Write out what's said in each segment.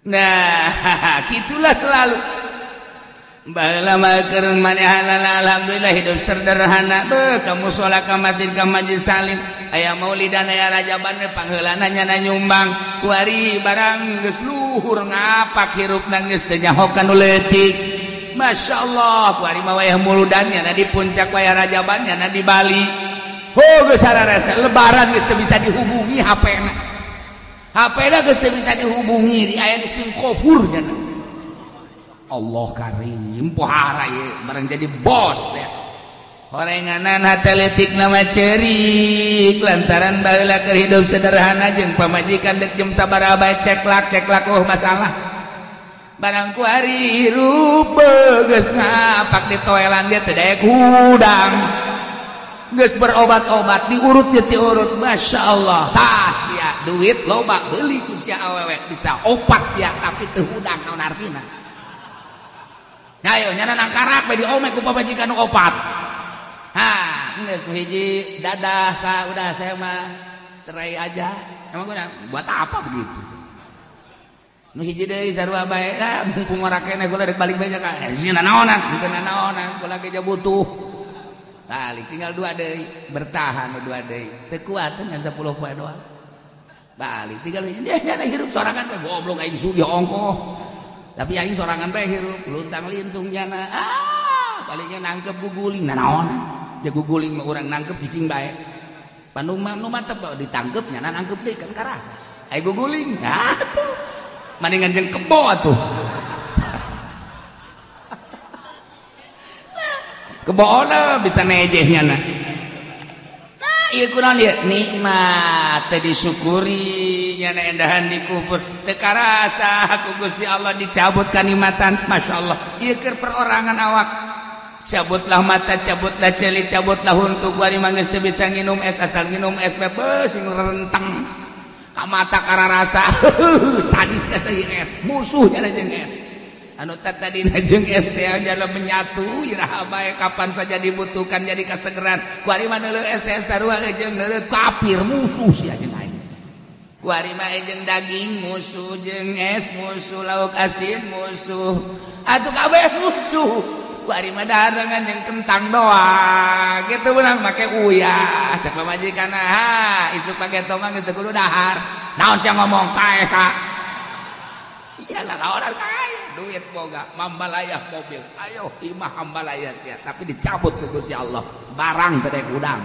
Nah, gitulah selalu. Baheula mah keur manehanana alhamdulillah hidup sederhana. Beuh ka musala ka masjid ka majlis taklim aya maulidan aya rajaban pangheulana nyana nyumbang. Kuari barang geus luhur ngapak hirupna geus teu nyaho ka nu leutik. Masya Allah, kuari mah wayah muludan nyana di puncak wayah rajaban nyana di Bali. Oh geus sararasa lebaran geus teu bisa dihubungi HP-na. HP-na geus teu bisa dihubungi di aya di Singkofur nyana. Allah karim pohara ye barang jadi bos teh. Horenganan hate leutik nama cerik lantaran baheula keur hidup sederhana jeung pamajikan deuk jam sabaraha bae ceklak ceklak oh masalah. Barang kuari hirup geus ngapak di toelan dia teu daek hudang. Geus berobat-obat diurut geus diurut Masya Allah. Tah sia duit loba beuli ku sia awewe bisa opat sia tapi teu hudang naon artina. Ayo nyana nangkarak bae diomek ku pamajikan nu opat. Ha, geus nu hiji dadah ka udah saya mah cerai aja. Emang guna buat apa begitu? Nu hiji deui sarua bae lah mumpung ora keneh kula rek balik bae ka. Sieun nanaonan, henteu nanaonan kula ge butuh. Balik tinggal dua deui, bertahan dua deui. Teu kuat ngan 10 poe doang. Balik tinggal hiji dia nyana hirup sorangan we goblok aing sugih ongkoh. Tapi aing sorangan bae hirup luntang lintung nyana. Ah, palingnya nangkep guguling nanaon. Dia guguling mah urang nangkep cicing bae. Bandung mah nu mantep ditangkep nyana nangkep deui kan karasa. Ai guguling. Nah tuh. Mendingan jeung kebo atuh. Keboona bisa nejeh nyana. Nah, ieu kunaon ieu? Nikmat teu disyukuri nyana endahan dikufur. Teu karasa ku Gusti Allah dicabut kanikmatan. Masya Allah. Ieu keur perorangan awak. Cabutlah mata, cabutlah ceuli, cabutlah huntu. Kuari mah geus teu bisa nginum es, asal nginum es bebas sing renteng. Ka mata kararasa. Sadis ka seueur es. Musuh nyana jeung es. Anu tadina jeung es teh jalan menyatu iraha bae kapan saja dibutuhkan jadi kasegeran. Kuari mah neuleuh es teh sarua jeung neuleuh kafir musuh sia jeung aing. Kuari mah jeung daging musuh jeung es musuh lauk asin musuh. Atuh kabeh musuh. Kuari mah dahareungan jeung kentang doang. Kitu beunang make uyah. Cek pamajikan ha isuk pake mah geus teu kudu dahar. Naon sia ngomong paeh ka. Sia lah orang kaya duit boga mambalayah mobil ayo imah hambalayah sia tapi dicabut ke Gusti Allah barang teu daek udang.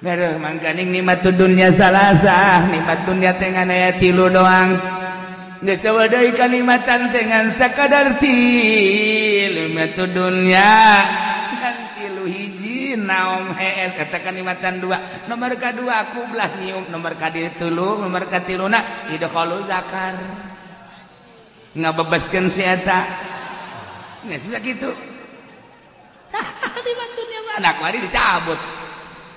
Mereuh mangkaning nikmat dunya salasah nikmat dunya teh ngan aya tilu doang geus eueuh deui kanikmatan teh ngan sakadar tilu nikmat dunya ngan tilu hiji naom hees eta kanikmatan dua nomor kadua kublah nyium nomor katilu nomor katiluna idkhalu zakar ngabebaskeun si eta geus sakitu. Tah nikmat dunya mah anak mari dicabut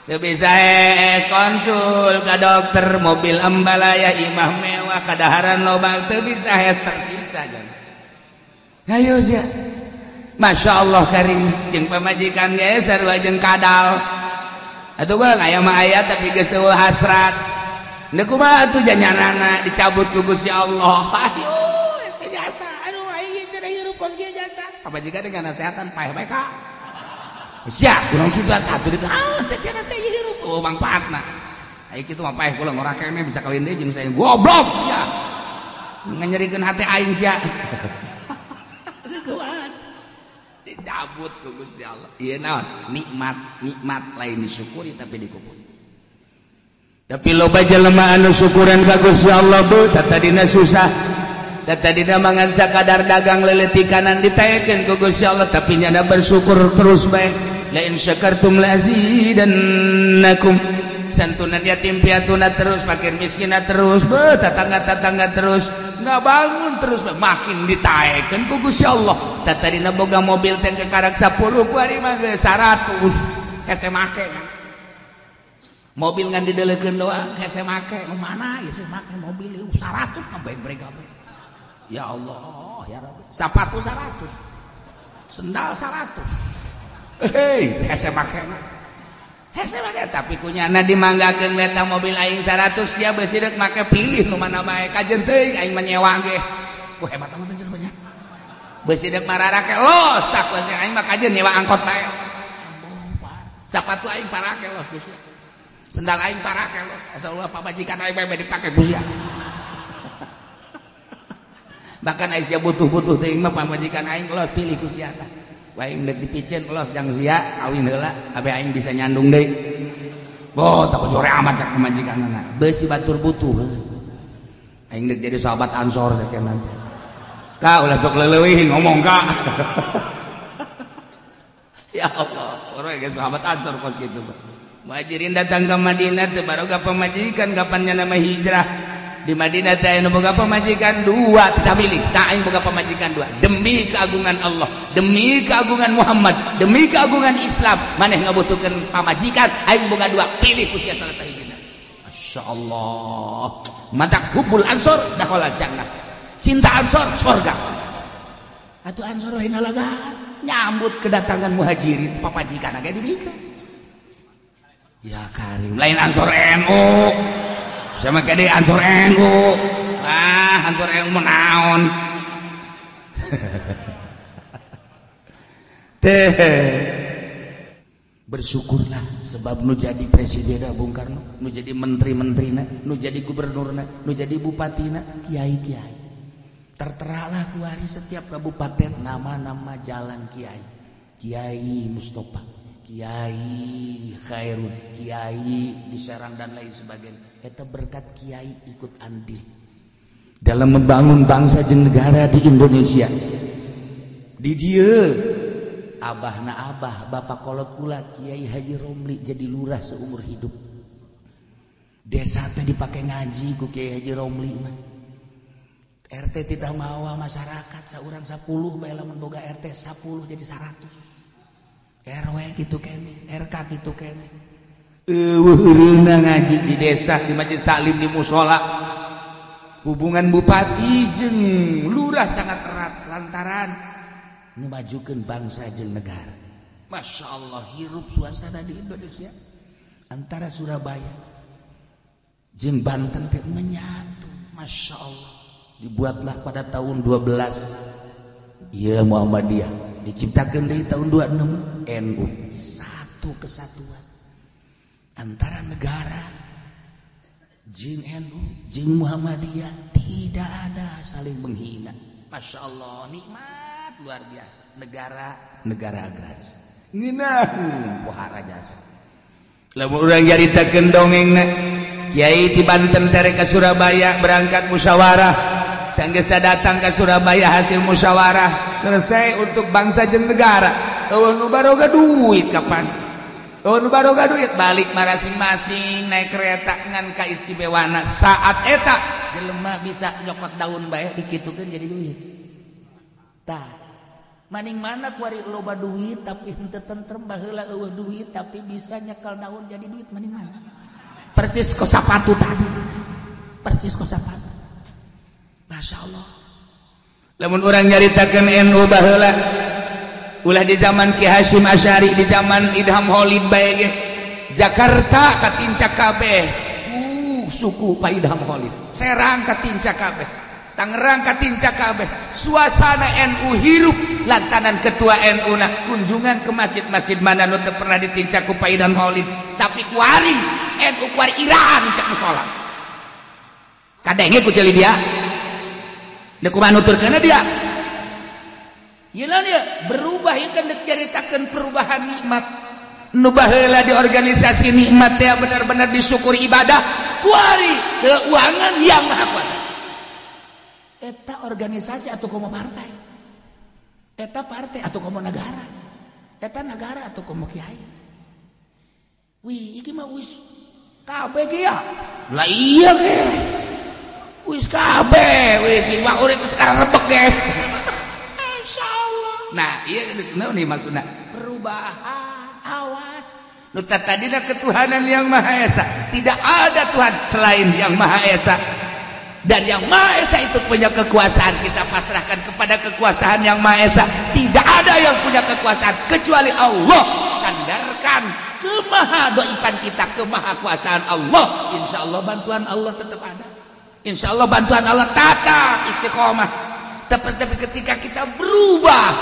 teu bisa es konsul ka dokter mobil ambalaya imah mewah kadaharan loba teu bisa es tersiksa jan. Hayo sia Masya Allah karim jeung pamajikan ge sarua jeung kadal atuh gua aya mah aya tapi geus eueuh hasrat deuk kumaha atuh janyanana dicabut ku Gusti Allah. Ayo jasa aduh aing teh hirup kos ge jasa pamajikan dengan nasehatan paeh bae ka sia kurang kitu atuh di ah cenah teh hirup oh mangfaatna aya kitu mah paeh kula ngora keneh bisa kawin deui jeung saya goblok sia nganyerikeun hate aing sia. Dicabut ku Gusti Allah. Ieu naon? Nikmat, nikmat lain disyukuri tapi dikubur. Tapi loba jelema anu syukuran ka Gusti Allah bu, tadina susah. Tadina mangan sakadar dagang leuleutikanan ditaekeun ku Gusti Allah tapi nyana bersyukur terus bae. La in syakartum la azidannakum. Santunan yatim piatuna terus, fakir miskinna terus, beuh tetangga-tetangga terus, nggak bangun terus makin ditaekeun ku Gusti Allah. Tadina boga mobil teh kekarak 10 ku ari mah geus 100 hese make. Mobil ngan dideleukeun doang hese make. Nu mana ieu make mobil ieu 100 ngabrek kabeh. Ya Allah, ya Rabbi. Sepatu 100. Sendal 100. Hei, hese make. Hese mah tapi kunyana dimanggakeun eta mobil aing 100 sia beusi deuk make pilih nu mana bae kajen teuing aing mah nyewa ge. Wah hebat amat teh jelema nya. Beusi deuk mararake los tah aing mah kajen nyewa angkot bae. Sapatu aing parake los geus. Sendal aing parake los. Asa ulah pamajikan aing bae dipake ku sia. Bahkan aing sia butuh-butuh teuing mah pamajikan aing los pilih ku sia tah. Aing deuk dipiceun los jang sia kawin heula abe aing bisa nyandung deui. Boh tak jore amat cak pamajikanna. Beusi batur butuh. Aing deuk jadi sahabat Ansor sakeun nanti. Ka ulah sok leuwih ngomong ka. Ya Allah, orang ge sahabat Ansor kos kitu. Muhajirin datang ke Madinah teu baroga pamajikan kapan nya nama hijrah. Di Madinah teh anu boga pamajikan dua, tidak milik, tak aing boga pamajikan dua. Demi keagungan Allah, demi keagungan Muhammad, demi keagungan Islam, maneh ngabutuhkeun pamajikan, aing boga dua, pilih ku sia salah sahijina. Masyaallah. Matak hubbul ansor dakhala jannah. Cinta ansor surga. Atuh ansor lain laga nyambut kedatangan muhajirin, pamajikan ge dibikeun. Ya karim, lain ansor NU. Sama kade Ansor NU. Ah, Ansor NU naon. Teh. Bersyukurlah sebab nu jadi presiden Bung Karno, nu jadi menteri-menterina, nu jadi gubernurna, nu jadi bupatina, kiai-kiai. Terteralah kuari setiap kabupaten nama-nama jalan kiai. Kiai Mustafa, Kiai Khairun, Kiai di Serang dan lain sebagainya. Eta berkat kiai ikut andil dalam membangun bangsa jeung negara di Indonesia. Di dieu abahna abah, bapak kolot kula Kiai Haji Romli jadi lurah seumur hidup. Desa teh dipake ngaji ku Kiai Haji Romli mah. RT titah mawa masyarakat saurang 10 bae lamun boga RT 10 jadi 100. RW gitu kene, RK gitu kene. Euweuh ngaji di desa, di majelis taklim, di musola. Hubungan bupati jeung lurah sangat erat lantaran ngemajukeun bangsa jeung negara. Masya Allah hirup suasana di Indonesia antara Surabaya jeung Banten teh menyatu. Masya Allah. Dibuatlah pada tahun 12 ieu Muhammadiyah diciptakeun deui tahun 26 NU, satu kesatuan antara negara jeung NU jeung Muhammadiyah, tidak ada saling menghina. Masya Allah nikmat luar biasa. Negara negara agraris ngeunaheun pohara jasa. Lamun urang nyaritakeun dongengna kiai ti Banten tere ka Surabaya berangkat musyawarah. Sanggeus datang ke Surabaya hasil musyawarah selesai untuk bangsa jeung negara. Eueuh nu baroga duit kapan? Eueuh nu baroga duit balik masing-masing naik kereta ngan ka istimewana saat eta jelema bisa nyokot daun bae dikitukeun jadi duit. Tah, maning mana kuari loba duit tapi henteu tentrem baheula eueuh duit tapi bisa nyekel daun jadi duit maning mana? Percis ko sapatu tadi. Percis ko sapatu. Masya Allah. Lamun urang nyaritakeun NU baheula ulah di zaman Ki Hasyim Asy'ari, di zaman Idham Holid bae ge. Jakarta katincak kabeh. Suku Pak Idham Holid. Serang katincak kabeh. Tangerang katincak kabeh. Suasana NU hirup lantaran ketua NU na kunjungan ke masjid-masjid mana nu teu pernah ditincak ku Pak Idham Holid. Tapi kuari NU kuari irahan cek musola. Kadenge ku ceuli dia. Dek kumaha nuturkeunna dia? Ieu naon ieu? Berubah ieu kan dek nyaritakeun perubahan nikmat. Nu baheula di organisasi nikmat teh bener-bener disyukuri ibadah, kuari keuangan yang maha kuasa. Eta organisasi atau komo partai? Eta partai atau komo negara? Eta negara atau komo kiai? Wih, iki mah wis kabeh ge ya. Lah iya ge. Wis kabeh, wis iwak urip sekarang rebek ge. Masyaallah. Nah, iya naon nih maksudna? Perubahan, awas. Nu tadina ketuhanan yang Maha Esa. Tidak ada Tuhan selain yang Maha Esa. Dan yang Maha Esa itu punya kekuasaan. Kita pasrahkan kepada kekuasaan yang Maha Esa. Tidak ada yang punya kekuasaan kecuali Allah. Sandarkan Kemaha doipan kita, kemaha kuasaan Allah. Insya Allah bantuan Allah tetap ada. Insya Allah bantuan Allah tetap istiqomah. Tapi ketika kita berubah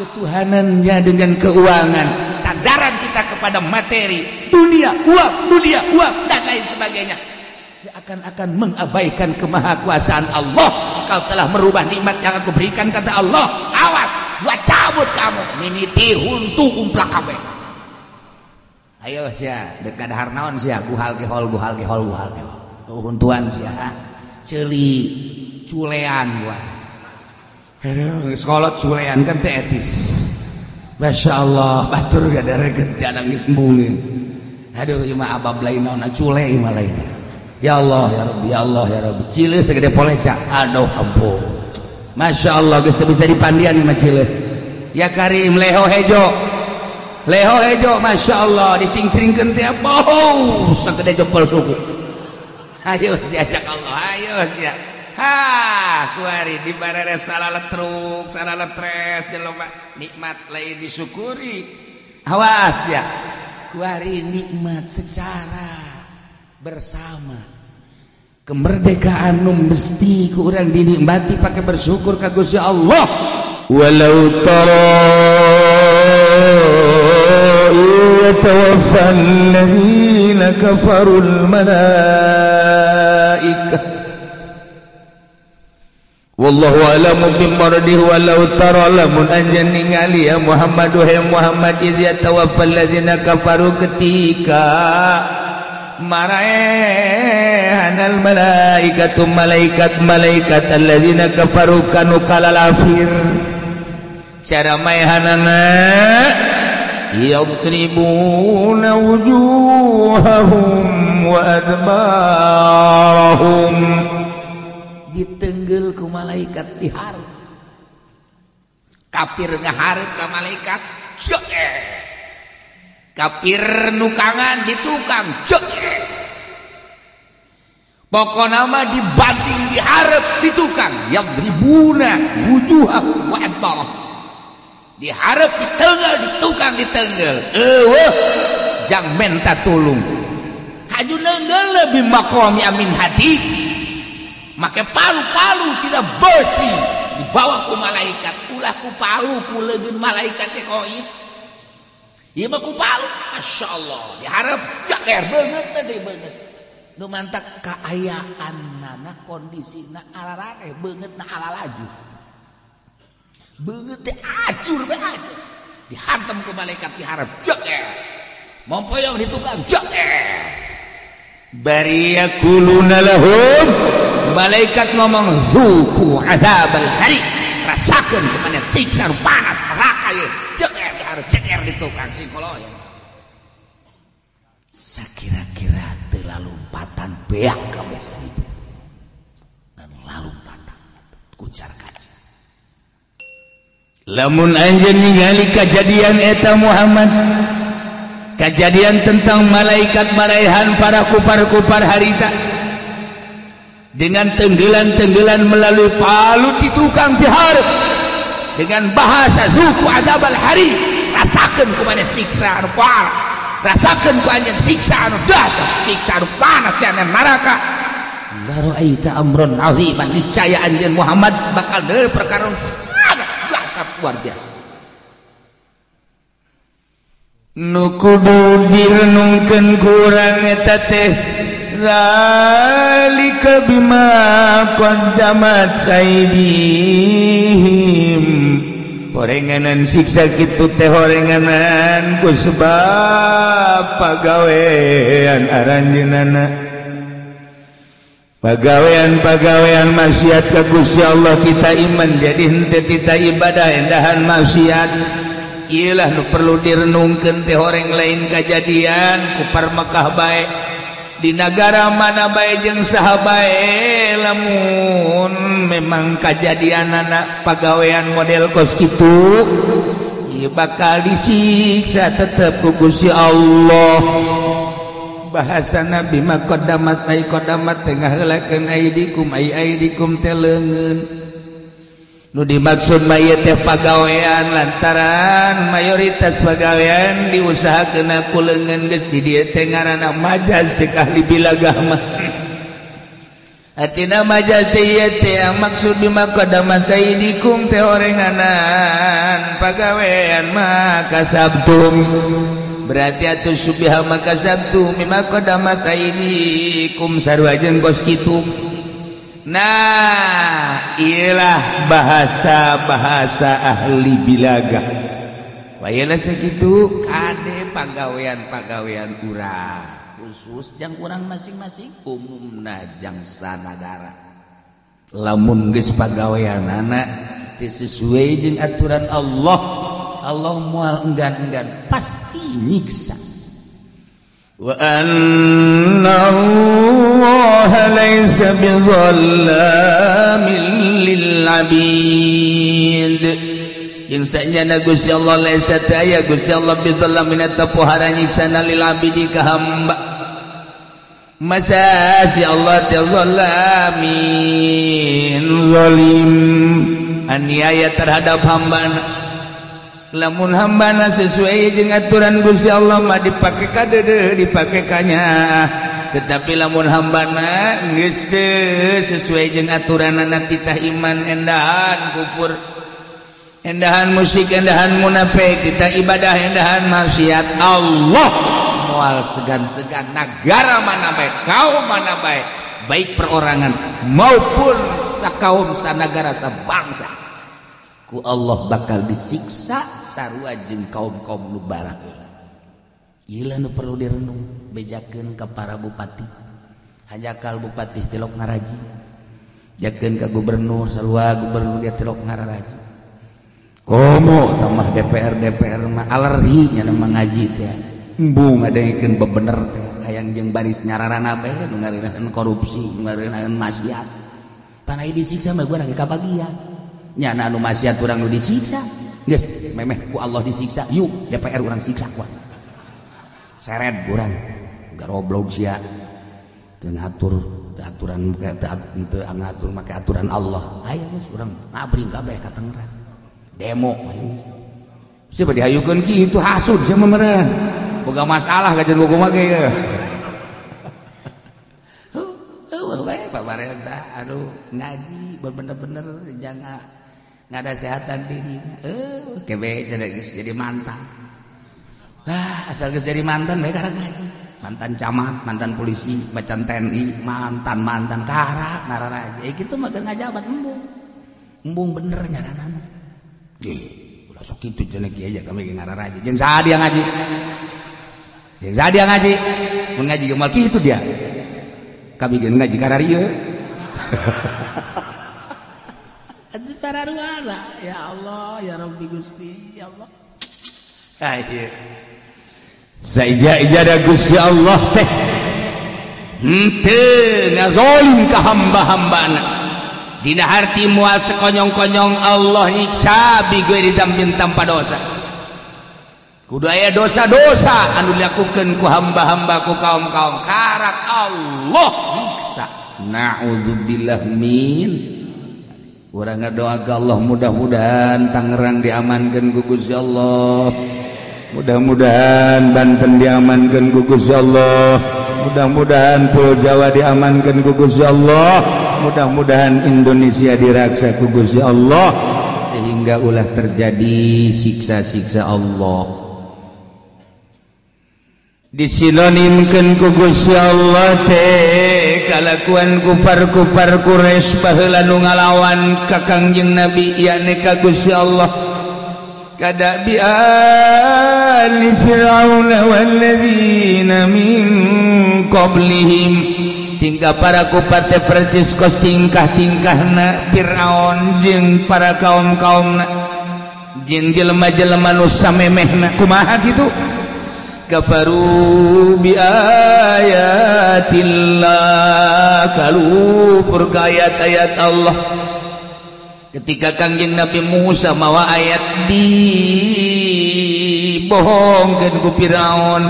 ketuhanannya dengan keuangan, sadaran kita kepada materi, dunia, uang, dan lain sebagainya, seakan-akan mengabaikan kemahakuasaan Allah. Kau telah merubah nikmat yang aku berikan, kata Allah. Awas, gua cabut kamu. Mimiti huntu umplak kabeh. Ayo sia, dekat dahar naon sia, guhal gehol guhal gehol guhal gehol. Tuh huntuan sia, ceuli culean gua. Aduh, sekolah culean kan teh etis. Masya Allah, batur gak ada reget jangan nangis embung. Aduh, ieu mah abab lain naon cule ieu mah lain. Ya Allah ya Rabbi, ya Allah ya Rabbi. Cileus segede poleca. Aduh ampun. Masya Allah geus teu bisa dipandian ieu mah cileus. Ya Karim leho hejo. Leho hejo Masya Allah dising-singkeun teh bau sagede jempol suku. Ayo sia cak Allah, ayo sia. Ha, kuari di barere salah letruk, salah letres jelema nikmat lain disyukuri. Awas ya. Kuari nikmat secara bersama. Kemerdekaan nu mesti ku urang dinikmati pakai bersyukur ka Gusti Allah. Walau tara yatawaffal ladzina kafarul malaikah wallahu alamu bimardihi walau tara lamun anjeun ningali ya Muhammad ya Muhammad iz yatawaffal ladzina kafaru ketika maraehanal malaikatu malaikat malaikat alladzina kafaru kanu kalalafir cara maehanana yadribuna wujuhahum wa adbarahum ditenggel ku malaikat diharap kafir ngaharep ka malaikat cek kafir nukangan ditukang cek pokona mah dibanting diharep ditukang yadribuna wujuhahum wa adbarahum diharep ditenggel ditukang ditenggel eueuh jang menta tulung haju nenggel lebih maqami amin hati make palu-palu tidak besi dibawa ku malaikat ulah ku palu ku leungeun malaikat teh koit ieu mah ku palu masyaallah diharep jaker beungeut teh deui beungeut nu mantak kaayaanana kondisina araraneh beungeutna alalaju beungeut teh acur bae acur dihantam ku malaikat diharep jaker mompoyong ditukang jaker bari yaquluna lahum malaikat ngomong zuku adzabal hari rasakeun kumaha siksa nu panas neraka ieu ceker harus ceker di tukang psikologi sakira-kira teu lalumpatan beak kabeh seribu dan lalumpatan kucar kaca lamun anjeun ningali kajadian eta Muhammad kejadian tentang malaikat maraihan para kupar-kupar harita dengan tenggelan-tenggelan melalui palu di tukang diharap dengan bahasa zuku adzabal hari rasakeun kumaha siksa anu parah rasakeun ku anjeun siksa anu dahsyat siksa anu panas sia neraka la ra'aita amran aziman niscaya anjeun Muhammad bakal deui perkara dahsyat luar biasa nu kudu direnungkeun kurang eta teh zalika bima qaddamat aydihim horenganan siksa kitu teh horenganan ku sebab pagawean aranjeunana pagawean-pagawean maksiat ka Gusti Allah kita iman jadi henteu tita ibadah endahan maksiat ieulah nu perlu direnungkeun teh horeng lain kajadian kupar Mekah bae di negara mana bae jeung saha bae lamun memang kajadianana pagawean model kos kitu ieu bakal disiksa tetep ku Gusti Allah bahasa Nabi mah qaddamat ai qaddamat teh ngaheulakeun aidikum ai aidikum teh leungeun Nu dimaksud mah ieu teh pagawean lantaran mayoritas pagawean diusahakeun ku leungeun geus di dieu teh ngaranna majaz cek ahli bilagah mah. Artina majaz teh ieu teh maksud bima qaddamat aidikum teh orenganan pagawean mah kasabtum. Berarti atuh subiha maka sabtu mimma qaddamat aidikum sarua jeung kos kitu. Nah, iyalah bahasa-bahasa ahli bilaga. Wayalah segitu kade pagawean-pagawean urang khusus jang urang masing-masing umumna jang sanagara. Lamun geus pagaweanana teu sesuai jeung aturan Allah, Allah moal enggan-enggan pasti nyiksa. Wa anna Allah laisa bidhallamin lil abid. Jeung sanyana Gusti Allah laisa teu aya Gusti Allah bidhallamin eta pohara nyiksana lil abidi ka hamba. Masa si Allah teh zalamin zalim aniaya terhadap hambana. Lamun hambana sesuai jeung aturan Gusti Allah mah dipake ka deudeuh dipake ka nyaah. Tetapi lamun hambana geus teu sesuai jeung aturanana titah iman endahan kufur, endahan musyrik, endahan munafik, titah ibadah endahan maksiat, Allah moal segan-segan nagara mana baik, kaum mana baik, baik perorangan maupun sakaum sanagara sabangsa, ku Allah bakal disiksa sarua jeung kaum-kaum nu baraheula. Ieu nu perlu direnung, bejakeun ka para bupati. Hanjakal bupati tilok ngaraji. Jakeun ka gubernur sarua gubernur dia tilok ngararaji. Komo tambah DPR DPR mah alergi nya ngaji teh. Embung ngadengkeun bebener teh hayang jeung baris nyararana bae nu ngareunaan korupsi, nu ngareunaan maksiat. Panai disiksa mah gua lagi kabagian. Nyana anu maksiat urang nu disiksa geus memeh ku Allah disiksa, yuk DPR urang siksa kuat seret urang garoblog sia teu ngatur aturan teu ngatur make aturan Allah, aya geus urang ngabring kabeh ka Tangerang demo ayo sia bade dihayukeun kitu hasud sia mah meureun boga masalah ka jeung kumaha ge heuh bae pamarentah aduh ngaji bener-bener jangan nggak ada sehatan diri, kebe jadi mantan. Lah asal geus jadi mantan bae karek ngaji. Mantan camat, mantan polisi, mantan TNI, mantan karak ngararaja. Eh kitu mah keur ngajabat embung. Embung bener nyaranana. Ih, ulah sok kitu cenah kieu aja kami ge ngararaja. Jeung saha dia ngaji? Jeung saha dia ngaji? Mun ngaji ge moal kitu dia. Kami ge ngaji kararieu. Aduh sararuana ya Allah ya Rabbi Gusti ya Allah. Ayo. Saija-ijada Gusti Allah teh henteu ngazolim ka hamba-hambana. Dina harti moal sekonyong-konyong Allah nyiksa bi ghairi dzambin tanpa dosa. Kudu aya dosa-dosa anu dilakukeun ku hamba-hamba ku kaum-kaum karak Allah nyiksa. Na'udzubillah min. Urang ngadoa ka Allah mudah-mudahan Tangerang diamankeun ku Gusti Allah. Mudah-mudahan Banten diamankeun ku Gusti Allah. Mudah-mudahan Pulau Jawa diamankeun ku Gusti Allah. Mudah-mudahan Indonesia diraksa ku Gusti Allah sehingga ulah terjadi siksa-siksa Allah. Disinonimkeun ku Gusti Allah teh kalakuan kufar-kufar Quraisy baheula nu ngalawan ka Kangjeng Nabi yakni ka Gusti Allah. Kada bi ali fir'auna walladzina min qablihim, tingkah para kufar teh percis kos tingkah-tingkahna Fir'aun jeung para kaum-kaumna jeung jelema-jelema nu samemehna. Kumaha kitu? Kafaru bi ayatillah, kalupur ka ayat-ayat Allah. Ketika Kangjeng Nabi Musa mawa ayat dibohongkeun ku Firaun,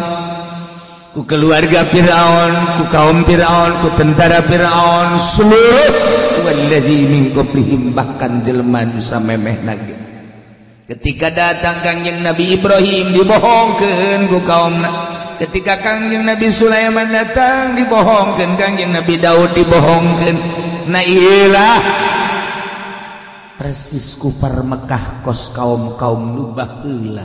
ku keluarga Firaun, ku kaum Firaun, ku tentara Firaun, seluruh Wallazi min qablihim bahkan jelema nu samemehna ge. Ketika datang Kangjeng Nabi Ibrahim dibohongkeun ku kaumna. Ketika Kangjeng Nabi Sulaiman datang dibohongkeun, Kangjeng Nabi Daud dibohongkeun. Nah iyalah persis kufar Mekah kos kaum-kaum nu baheula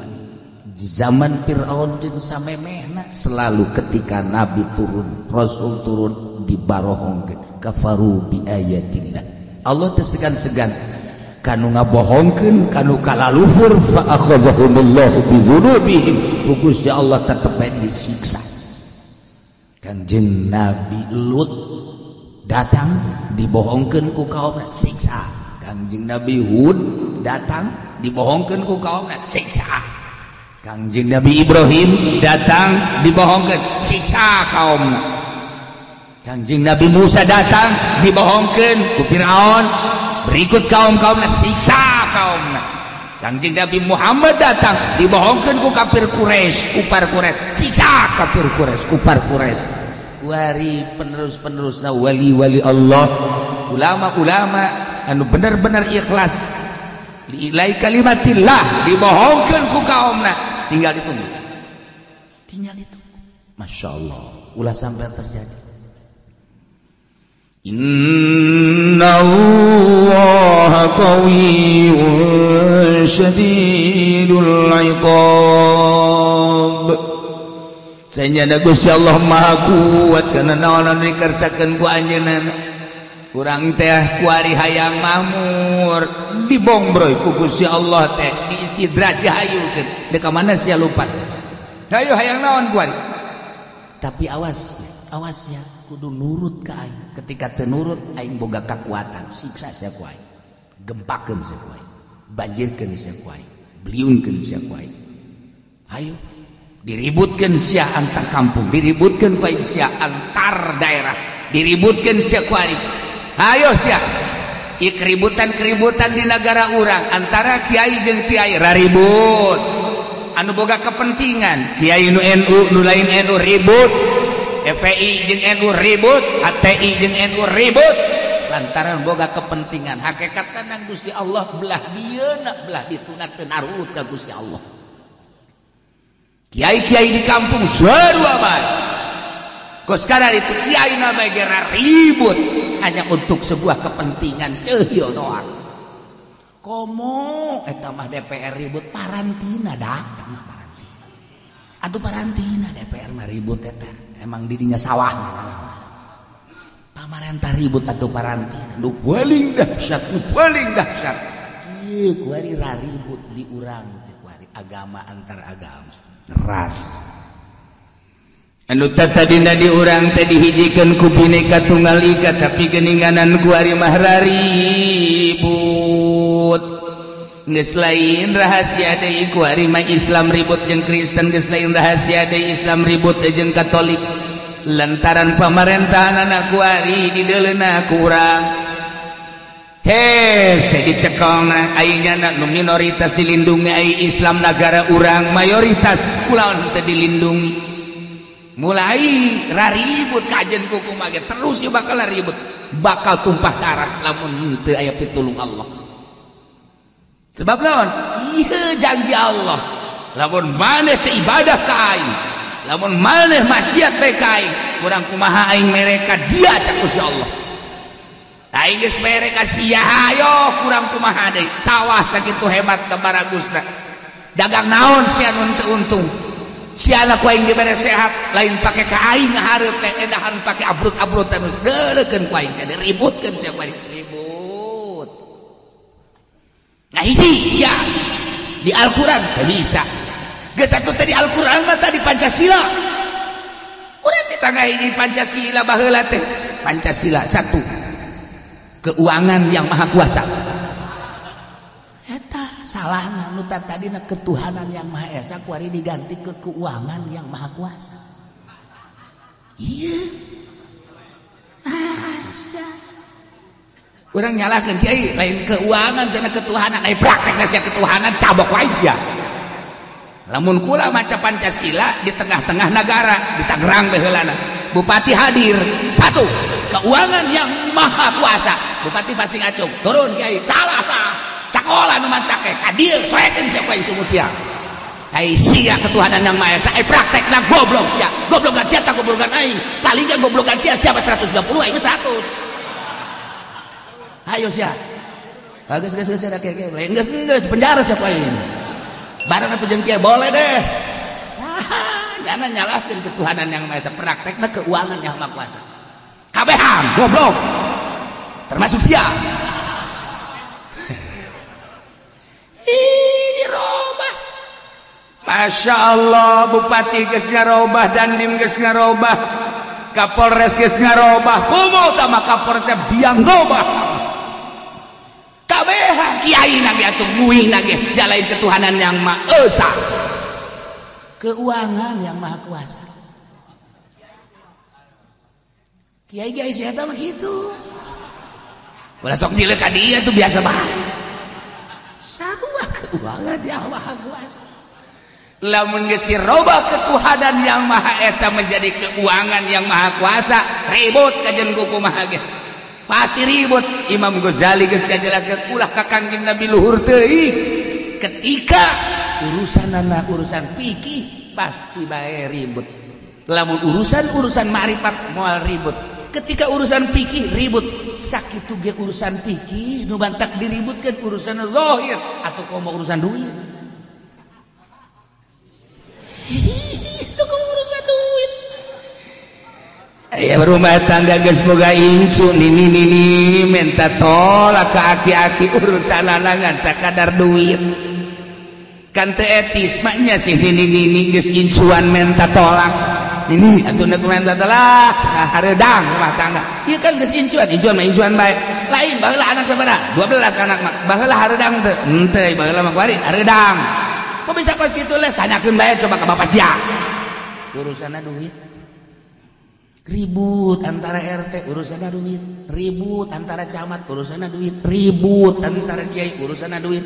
di zaman Fir'aun jeung samemehna selalu ketika nabi turun, rasul turun dibarohongkeun kafaru bi ayatillah. Allah teu segan-segan kanu ngabohongkeun kanu kalaluhur fa akhadhahumullahu bi dzunubihim. Gusti Allah tetep bae disiksa. Kanjeng Nabi Lut datang dibohongkeun ku kaumna siksa. Kanjeng Nabi Hud datang dibohongkeun ku kaumna siksa. Kanjeng Nabi Ibrahim datang dibohongkeun siksa kaumna. Kanjeng Nabi Musa datang dibohongkeun ku Firaun berikut kaum-kaumna siksa kaumna. Kanjeng Nabi Muhammad datang dibohongkeun ku kafir Quraisy, kufar Quraisy, siksa kafir Quraisy, kufar Quraisy. Wari penerus-penerusna wali-wali Allah, ulama-ulama anu bener-bener ikhlas liilai kalimatillah dibohongkeun ku kaumna, tinggal ditunggu. Tinggal ditunggu. Masya Allah, ulah sampai terjadi. Inna Allah qawiyyun syadidul iqab. Sanyana Gusti Allah Maha Kuat kana naon anu dikersakeun ku anjeunna. Urang teh kuari hayang makmur dibongbroy ku Gusti Allah teh diistidraj dihayukeun. Deuk ka mana sia lupat? Hayu hayang naon kuari? Tapi awas, awas ya, kudu nurut ka aing. Ketika teu nurut aing boga kakuatan, siksa sia ku aing. Gempakeun sia ku aing. Banjirkeun sia ku aing. Beliungkeun sia ku aing. Hayu diributkeun sia antar kampung, diributkeun ku aing sia antar daerah, diributkeun sia ku aing. Hayo sia. Ieu keributan-keributan di negara urang antara kiai jeung kiai raribut. Anu boga kepentingan, kiai nu NU nu lain NU ribut. FPI jeung NU ribut, HTI jeung NU ribut lantaran boga kepentingan. Hakikatna nang Gusti Allah belah dieuna belah dituna teu narurut ka Gusti Allah. Kiai-kiai di kampung sarua bae. Kos kadar itu kiai na bae gera ribut hanya untuk sebuah kepentingan ceuhil doang. Komo eta mah DPR ribut parantina dak mah parantina. Atuh parantina DPR mah ribut eta. Emang didinya sawah pamarentah ribut atau parantina nu paling dahsyat, nu paling dahsyat kieu kuari raribut di urang teh kuari agama antar agama ras anu tadina di urang teh dihijikeun ku Bhinneka Tunggal Ika tapi geuninganan kuari mah raribut. Geus lain rahasia deui kuari mah Islam ribut jeung Kristen, geus lain rahasia deui Islam ribut jeung Katolik lantaran pamarentahanana kuari dideuleuna kurang. Hese dicekelna aing nu minoritas dilindungi ai Islam nagara urang mayoritas kulaon teu dilindungi. Mulai raribut kajen kuku mage terus ieu bakal ribut, bakal tumpah darah lamun teu aya pitulung Allah. Sebab naon? Ieu janji Allah. Lamun maneh teu ibadah ka aing, lamun maneh maksiat teh ka aing, kurang kumaha aing mereka dia cak Gusti Allah. Aing geus mere ka sia hayo kurang kumaha deui. Sawah sakitu hebat da baragusna. Dagang naon sia nu teu untung. Sia ku aing dibere sehat, lain pake ka aing hareup teh edahan pake abrut-abrutan deuleukeun ku aing sia diributkeun sia ku aing. Ribut. Nah hiji sia di Al-Qur'an teu bisa. Geus atuh teh di Al-Qur'an mah tadi Pancasila. Urang teh tangga hiji Pancasila baheula teh. Pancasila satu. Keuangan yang maha kuasa. Eta salahna nu tadina ketuhanan yang maha esa kuari diganti ke keuangan yang maha kuasa. Iya. Ah, sudah. Urang nyalahkeun kiai lain keuangan cenah ketuhanan, ai praktekna sia ketuhanan cabok wae sia. Lamun kula maca Pancasila di tengah-tengah negara, di Tangerang baheulana. Bupati hadir, satu, Keuangan yang maha kuasa. Bupati pasti ngacung. Turun kiai. Salah tah. Sakola nu matak ge ka dieu soekeun sia ku aing sumut sia. Ai sia ketuhanan yang maha esa. Ai praktekna goblok sia. Goblokan sia tak goblokan aing. Palingnya goblokan sia siapa 120 aing 100. Ayo sia. Bagus geus geus ada kiai. Lain geus geus penjara sia ku aing. Bareng atuh jeung kiai boleh deh. Jangan nyalahkeun ketuhanan yang maha esa, praktekna keuangan yang maha kuasa. Kabehan goblok. Termasuk sia. Ih, dirobah. Masya Allah, bupati geus ngarobah, dandim geus ngarobah, kapolres geus ngarobah, kumaha tama kapolres diang robah. Kabehan kiai na ge atuh nguing na ge jalain ketuhanan yang maha esa. Keuangan yang maha kuasa. Kiai kiai sia mah kitu. Ulah sok jileuh ka dieu tuh biasa bae. Sarua keuangan yang maha kuasa. Lamun geus dirobah ketuhanan yang maha esa menjadi keuangan yang maha kuasa, ribut kajen kumaha ge. Pasti ribut. Imam Ghazali geus ngajelaskeun ulah ka Kangjeng Nabi luhur teuing. Ketika urusanana urusan fikih pasti bae ribut. Lamun urusan-urusan ma'rifat moal ribut. Ketika urusan fikih ribut. Sakitu ge urusan fikih nu bantak diributkeun urusan zahir atau komo urusan duit. Itu komo urusan duit. Aya rumah tangga geus boga incu nini nini minta tolak ka aki-aki urusan anangan sakadar duit. Kan teu etis maknya sih nini nini geus incuan minta tolak. Nini atuh nek minta tolak hareudang rumah tangga. Ieu kan geus incuan, incuan mah incuan bae. Lain baheula anak sabaraha? 12 anak mah. Baheula hareudang teu? Henteu, baheula mah kuari hareudang. Kok bisa kos kitu leh? Tanyakeun bae coba ka bapak sia. Urusanna duit. Ribut antara RT urusanna duit, ribut antara camat urusanna duit, ribut antara kiai urusanna duit.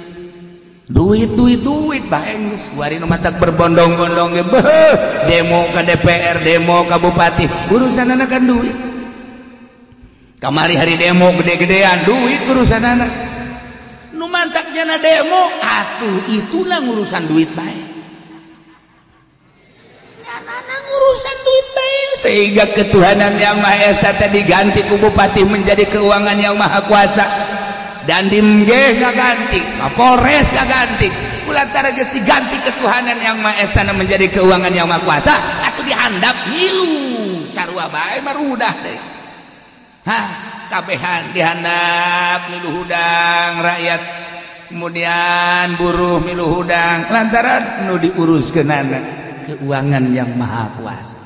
Duit duit duit bae geus kuari nu matak berbondong-bondong ge beuh demo ka DPR, demo ka bupati, urusanna kan duit. Kamari hari demo gede-gedean duit urusanna. Nu mantak jana demo atuh itulah urusan duit bae. Nyanana ngurusan duit bae sehingga ketuhanan yang maha esa tadi diganti ku bupati menjadi keuangan yang maha kuasa. Dandim ge ngaganti, Kapolres ngaganti, kulantara geus diganti ketuhanan yang maha esa menjadi keuangan yang maha kuasa atuh dihandap ngilu sarua bae marudah deui. Hah, kabehan dihandap milu hudang rakyat, kemudian buruh milu hudang lantaran nu diuruskeunana keuangan yang maha kuasa.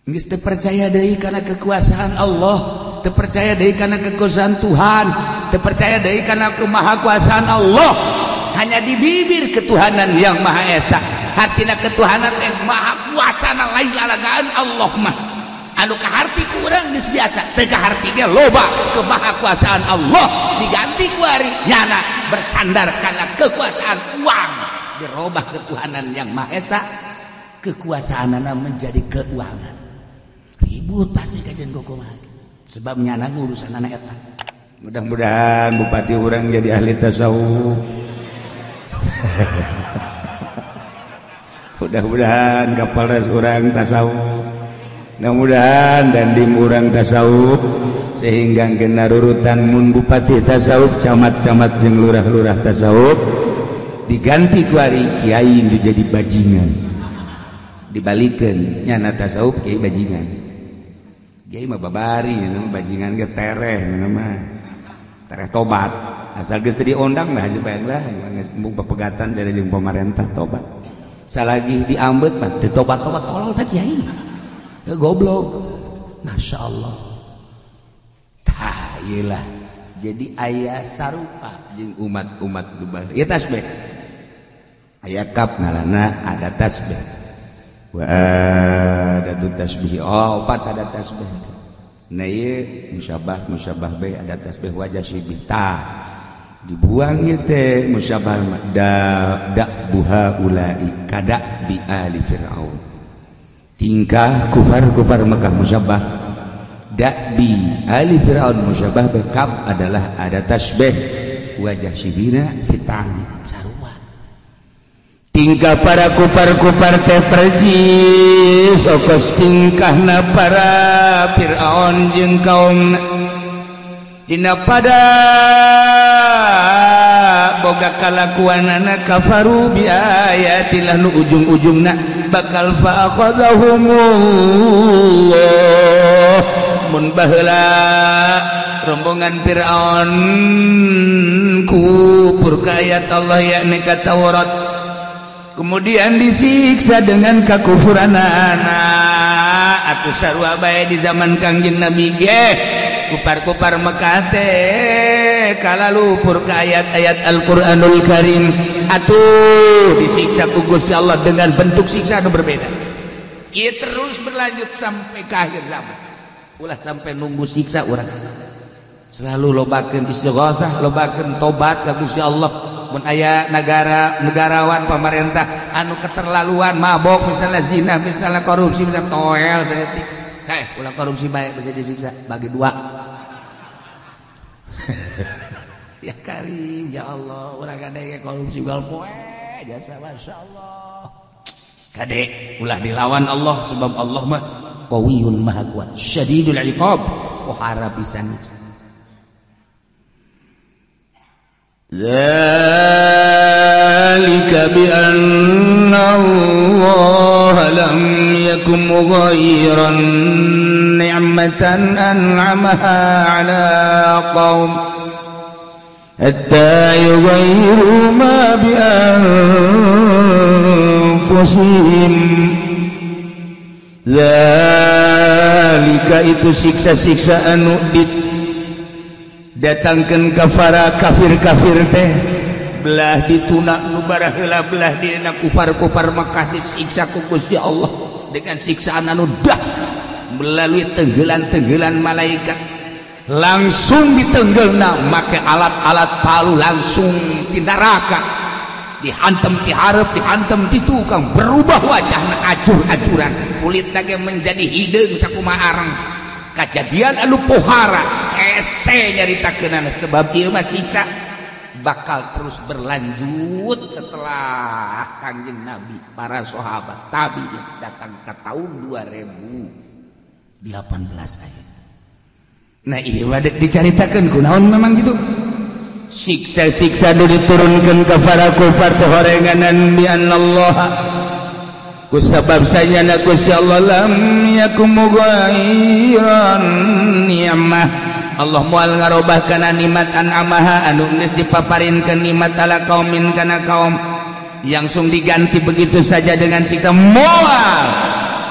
Geus teu percaya deui kana kekuasaan Allah, teu percaya deui kana kekuasaan Tuhan, teu percaya deui kana kemahakuasaan Allah. Hanya di bibir ketuhanan yang maha esa, hatina ketuhanan teh maha kuasana lain lalagaan Allah mah. Anu kaharti ku urang geus biasa, teu kaharti ge loba kemahakuasaan Allah diganti ku ari nyana bersandar kana kekuasaan uang, dirobah ketuhanan yang maha esa, kekuasaanana menjadi keuangan. Ribut pasti kajian kumaha. Sebab nyana urusan anak eta. Mudah-mudahan bupati urang jadi ahli tasawuf. Mudah-mudahan kapolres urang tasawuf. Mudah-mudahan dandim urang tasawuf sehingga kena rurutan mun bupati tasawuf, camat-camat jeung lurah-lurah tasawuf diganti ku ari kiai nu jadi bajingan. Dibalikeun nyana tasawuf kiai bajingan. Kiai mah babari nyana mah bajingan ge tereh nyana mah. Tereh tobat. Asal geus teu diondang lah aja bae lah geus embung pepegatan jadi jeung pamarentah tobat. Salagi diambet mah teu tobat-tobat tolol teh kiai. Ya goblok. Masya Allah. Tah ieu lah. Jadi aya sarupa jeung umat-umat dubar. Ieu tasbih. Aya kap ngaranna ada tasbih. Wa ada tasbih. Oh, opat ada tasbih. Nah ieu musyabah musyabah bae ada tasbih wajah syibih. Tah dibuang ieu teh musyabah da buha ulai kada bi ali fir'aun. Tingkah kufar-kufar Mekah musyabah, Dakbi ali Fir'aun musyabah bekam adalah ada tasbih wajah sibina fitani sarua. Tingkah para kupar-kupar teh percis okos tingkahna para Fir'aun jeung kaum dina pada boga kalakuanana kafaru bi ayatillah nu ujung-ujungna bakal fa akhadhahumullah. Mun baheula rombongan Fir'aun kupur ka ayat Allah yakni ka Taurat, kemudian disiksa dengan kakufuranana. Atuh sarua bae di zaman Kangjeng Nabi ge kupar-kupar Mekah teh kalalupur ka ayat-ayat Al-Qur'anul Karim, atuh disiksa ku Gusti Allah dengan bentuk siksa anu berbeda. Ieu terus berlanjut sampai ke akhir zaman. Ulah sampai nunggu siksa urang. Selalu lobakeun istighosah, lobakeun tobat ka Gusti Allah. Mun aya negara negarawan pemerintah anu keterlaluan mabok misalnya zina misalnya korupsi misalnya toel saeutik, heh ulah korupsi bae bisa disiksa bagi dua. Ya Karim ya Allah, urang kade korupsi gal poe jasa masyaallah. Kade ulah dilawan Allah sebab Allah mah qawiyun maha kuat syadidul iqab, pohara pisan. Dzalika bi anna Allah lam yakum mughayyiran ni'matan an'amaha 'ala qaum hatta yughayyiru ma bi anfusihim. Dzalika itu siksa-siksa anu datangkan kafara kafir-kafir teh belah dituna nu baraheula belah dina kufar-kufar Mekah disiksa ku Gusti Allah dengan siksaan anu dah melalui tenggelan-tenggelan malaikat langsung ditenggelna make alat-alat palu langsung di neraka dihantem ti hareup dihantem ti tukang berubah wajahna acur-acuran kulitna ge menjadi hideung sakumaha areng. Kajadian anu pohara hese nyaritakeunana sebab ieu mah siksa bakal terus berlanjut setelah Kangjeng Nabi para sahabat tabi'in datang ke tahun 2018 aya. Nah ieu mah dicaritakeun kunaon memang gitu siksa-siksa nu diturunkeun ka para kufar teh horenganan bi anallah kusabab sanyana Gusti Allah lam yakum mughayyiran ni'mah. Allah moal ngarobah kana nikmat an'amaha anu geus dipaparinkeun nikmat ala kaumin kana kaum langsung diganti begitu saja dengan siksa moal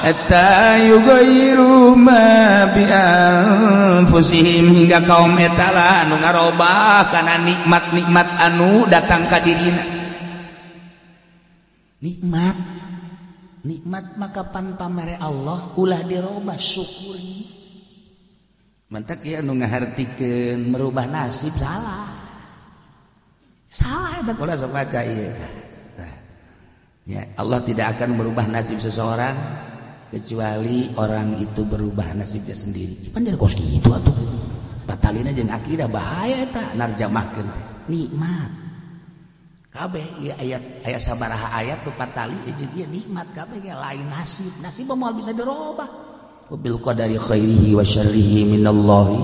hatta yughayyiru ma bi anfusihim hingga kaum eta lah anu ngarobah kana nikmat-nikmat anu datang ka dirina. Nikmat nikmat maka pan pamere Allah ulah dirobah syukuri. Mantak ieu anu ngahartikeun merubah nasib salah. Salah eta ulah sok baca ieu. Ya, Allah tidak akan merubah nasib seseorang kecuali orang itu berubah nasibnya sendiri. Pan kos kitu atuh. Batalina jeung akidah bahaya eta narjamahkeun teh. Nikmat. Kabeh ieu ayat aya sabaraha ayat nu patali jeung ieu nikmat kabeh ge lain nasib. Nasib moal bisa dirobah. Bil qadari khairihi wa syarrihi minallahi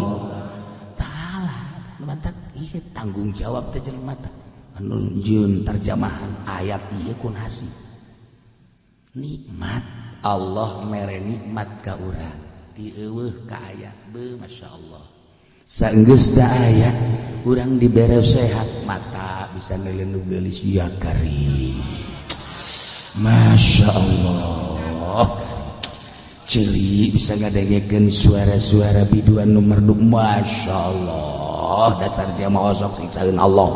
ta'ala. Mantak ieu tanggung jawab teh jelema teh. Anu jeung terjemahan ayat ieu ku nasib. Nikmat Allah mere nikmat ka urang. Ti eueuh ka aya beuh masyaallah. Saenggeus da aya urang dibere sehat mata bisa neuleun nu geulis ya karim. Masya Allah. Ceuli bisa ngadengekeun suara-suara biduan nu merdu masya Allah. Dasar dia mah osok siksaeun Allah.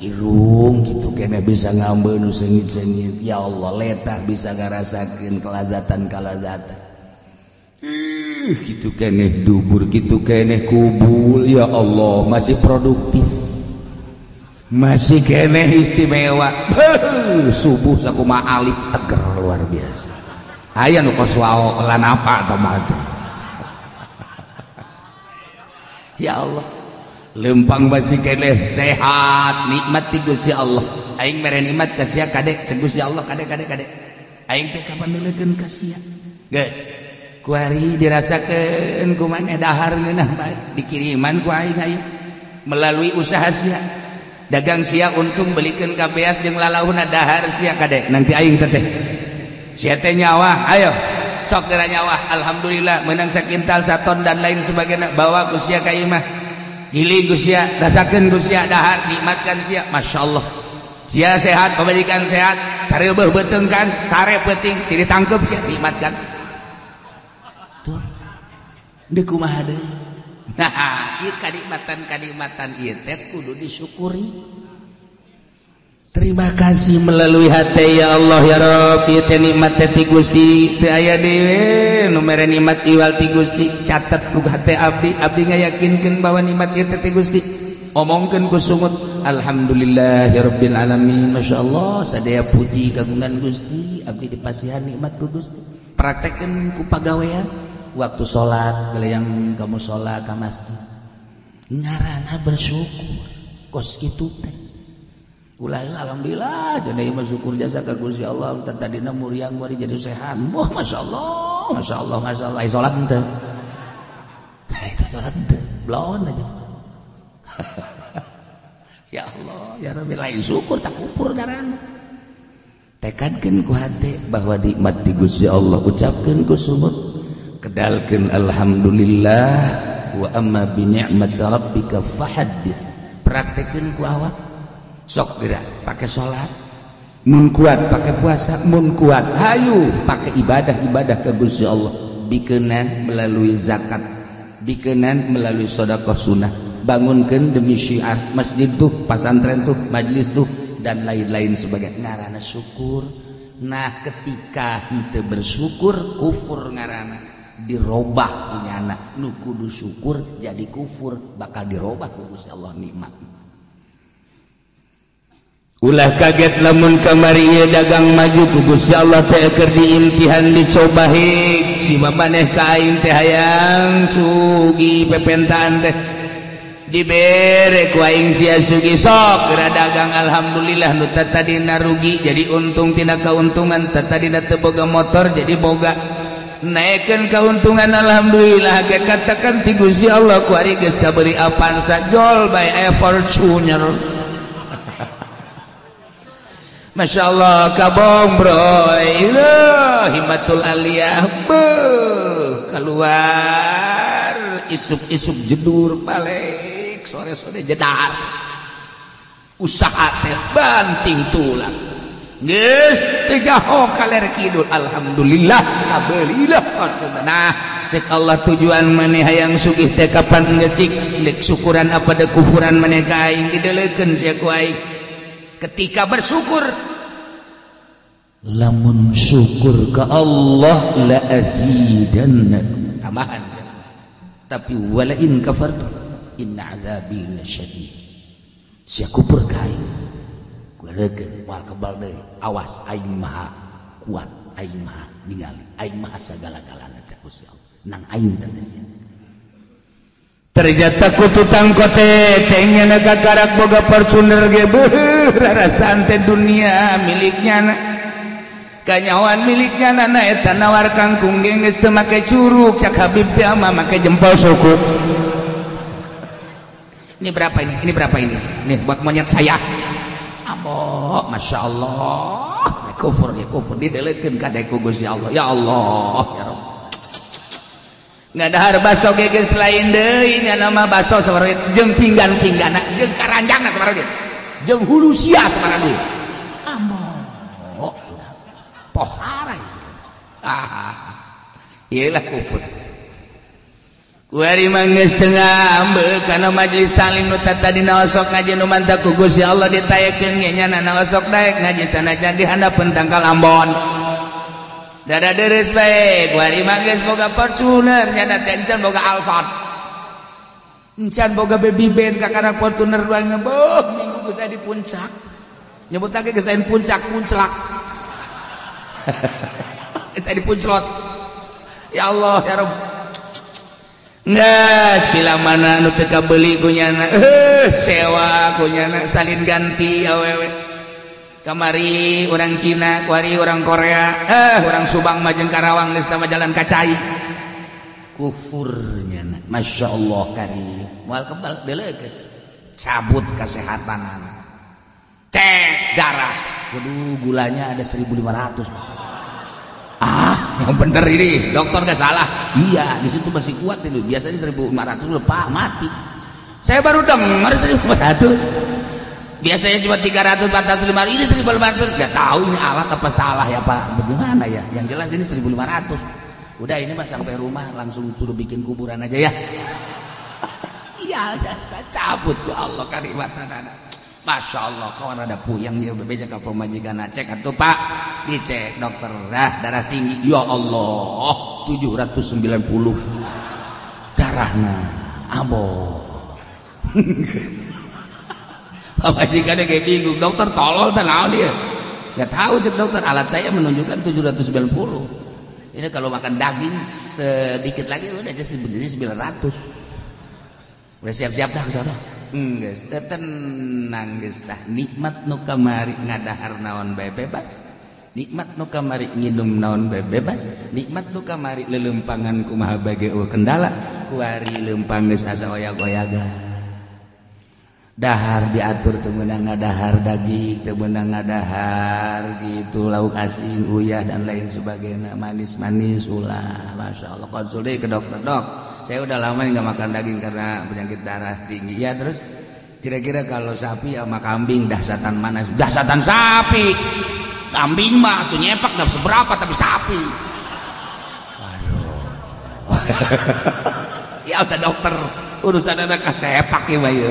Irung gitu kene bisa ngambeun nu seungit-seungit ya Allah letah bisa ngarasakeun kelazatan-kelazatan. Gitu keneh dubur gitu keneh kubul ya Allah masih produktif masih keneh istimewa. Subuh sakumaha alif teger luar biasa. Aya nu kos wao lan apa atau mah. Ya Allah, lempang basi keneh sehat nikmat ti Gusti Allah. Aing mere nikmat ka sia kade cek Gusti Allah kade kade kade. Aing teh kapan neulekeun ka sia. Geus kuari dirasakeun ku maneh dahar ngeunah bae dikiriman ku aing ayeuna melalui usaha sia. Dagang sia untung belikeun ka beas jeung lalauna dahar sia kade nanti aing teh. Sia teh nyawa ayo sok geura nyawa alhamdulillah menang sakintal saton dan lain sebagainya bawa ku sia ka imah giling ku sia rasakeun ku sia dahar nikmatkan sia masyaallah sia sehat pamajikan sehat sareubeuh beuteung kan sare peuting siri tangkep sia nikmatkan tuh deuk kumaha deui. Nah ieu kanikmatan-kanikmatan ieu teh kudu disyukuri. Terima kasih melalui hati ya Allah ya Rabbi teh nikmat teh ti Gusti teu aya deui nu mere nikmat iwal ti Gusti catet ku hate abdi abdi ngayakinkeun bahwa nikmat ieu teh ti Gusti omongkeun ku sungut alhamdulillah ya rabbil alamin masyaallah sadaya puji kagungan Gusti abdi dipasihan nikmat ku Gusti praktekkeun ku pagawean waktu salat yang kamu salat ka masjid ngarana bersyukur kos kitu teh ulah alhamdulillah jadi mah syukur jasa ka Gusti Allah tadina muriang bari jadi sehat. Wah masyaallah masyaallah masyaallah ai salat henteu eta salat henteu blon aja. Ya Allah ya Rabbi lain syukur tak kupur garang tekadkeun ku hate bahwa nikmat ti Gusti Allah ucapkeun ku sumut kedalkeun alhamdulillah wa amma bi ni'mat rabbika fahaddits praktekeun ku awak sok gerak pakai salat mun kuat pakai puasa mun kuat hayu pakai ibadah-ibadah ke Gusti Allah dikenan melalui zakat dikenan melalui sedekah sunnah bangunkeun demi syiar masjid tuh pasantren tuh majlis tuh dan lain-lain sebagainya ngarana syukur. Nah ketika henteu bersyukur kufur ngarana dirobah punyana nu kudu syukur jadi kufur bakal dirobah ku Gusti Allah nikmat. Ulah kaget lamun kamari ieu dagang maju ku Gusti Allah teh keur diimtihan dicoba hik si maneh ka aing teh hayang sugi pepentaan teh dibere ku aing sia sugi sok geura dagang alhamdulillah nu tadina rugi jadi untung tina kauntungan tadina teu boga motor jadi boga naikkeun kauntungan alhamdulillah ge katakan ti Gusti Allah ku ari geus kabeuli Avanza jol bae aya Fortuner. Masya Allah kabong bro himatul aliyah beuh keluar isuk-isuk jedur balik sore-sore jedar usaha teh banting tulang geus teu jaho kaler kidul alhamdulillah kabeulilah. Nah cek Allah tujuan maneh hayang sugih teh kapan geus cik deuk syukuran apa deuk kufuran maneh ka aing dideulekeun sia ku aing. Ketika bersyukur lamun syukur ke Allah la azidannakum tambahan tapi wala in kafartu inna azabi lasyadid sia kupur ka aing gurekeun moal kebal deui awas aing maha kuat aing maha ningali aing maha sagala-galana cek Gusti Allah nang aing teh sia. Ternyata ku tutang kote teh nya kakarak boga Fortuner ge beuh rarasaan teh dunia miliknya kanyawan miliknya nana eta nawar kangkung ge geus teu make curug cak Habib teh mah make jempol suku. Ini berapa ini? Ini berapa ini? Nih buat monyet saya. Ambo, masya Allah. Kufur ya kufur didelekeun ka ku Gusti Allah. Ya Allah, ya Rabb. Ngadahar baso ge geus lain deui nya nama baso sabaraha duit jeung pinggan-pinggana jeung karanjangna sabaraha duit jeung hulu sia sabaraha duit. Ambo pohara. Ah. Ieu lah kufur. Kuari mah geus teu ngambek kana majelis salim nu tadina osok ngaji nu mantap ku Gusti Allah ditaekeun ge nya na osok daek ngaji sanajan di handapeun tangkal Ambon. Dada deres bae kuari mah geus boga Fortuner nya teh encan boga Alphard. Encan boga baby band kakara Fortuner dua ngebeuh minggu geus aya di puncak. Nyebut lagi geus lain puncak, punclak. Geus aya di punclot. Ya Allah ya Rabb. Nggak, bila mana nu teu kabeli ku nyana, sewa ku nyana salin ganti awewe. Kamari orang Cina, kuari orang Korea, orang Subang mah jeung Karawang geus tama jalan kacai. Kufur nyana, Masya Allah karim. Moal kebal deuleukeun. Cabut kesehatan. Cek darah. Waduh, gulanya ada 1500. Ah, yang bener ini, dokter nggak salah. Iya, di situ masih kuat itu. Biasanya 1500 udah pak mati. Saya baru dengar 1500. Biasanya cuma 300, 400, 500. Ini 1500. Nggak tahu ini alat apa salah ya Pak. Bagaimana ya? Yang jelas ini 1500. Udah ini mas sampai rumah langsung suruh bikin kuburan aja ya. Sial, jasa cabut ya Allah karimatan anak. Masya Allah, kawan ada puyeng ya bebeja ka pamajikan cek atuh Pak, dicek dokter, dah darah tinggi, ya Allah 790 darahnya, ambo. Pamajikannya kayak bingung, dokter tolol teh naon dia? Nggak tahu cek dokter, alat saya menunjukkan 790. Ini kalau makan daging sedikit lagi udah aja sebenarnya 900. Udah siap-siap dah ke sana. Geus teh tenang geus tah nikmat nu kamari ngadahar naon bae bebas, nikmat nu kamari nginum naon bae bebas, nikmat nu kamari lelempangan kumaha bae eueuh kendala, kuari lempang geus asa oyag-oyaga. Dahar diatur teu meunang ngadahar daging, teu meunang ngadahar gitu lauk asin, uyah dan lain sebagainya, manis-manis ulah. Masya Allah, konsul deui ke dokter, dok saya udah lama nggak makan daging karena penyakit darah tinggi. Ya terus kira-kira kalau sapi sama kambing dahsyatan mana? Dahsyatan sapi. Kambing mah tuh nyepak nggak seberapa tapi sapi. Waduh. Siap dah dokter, urusan anak sepak ya bayu.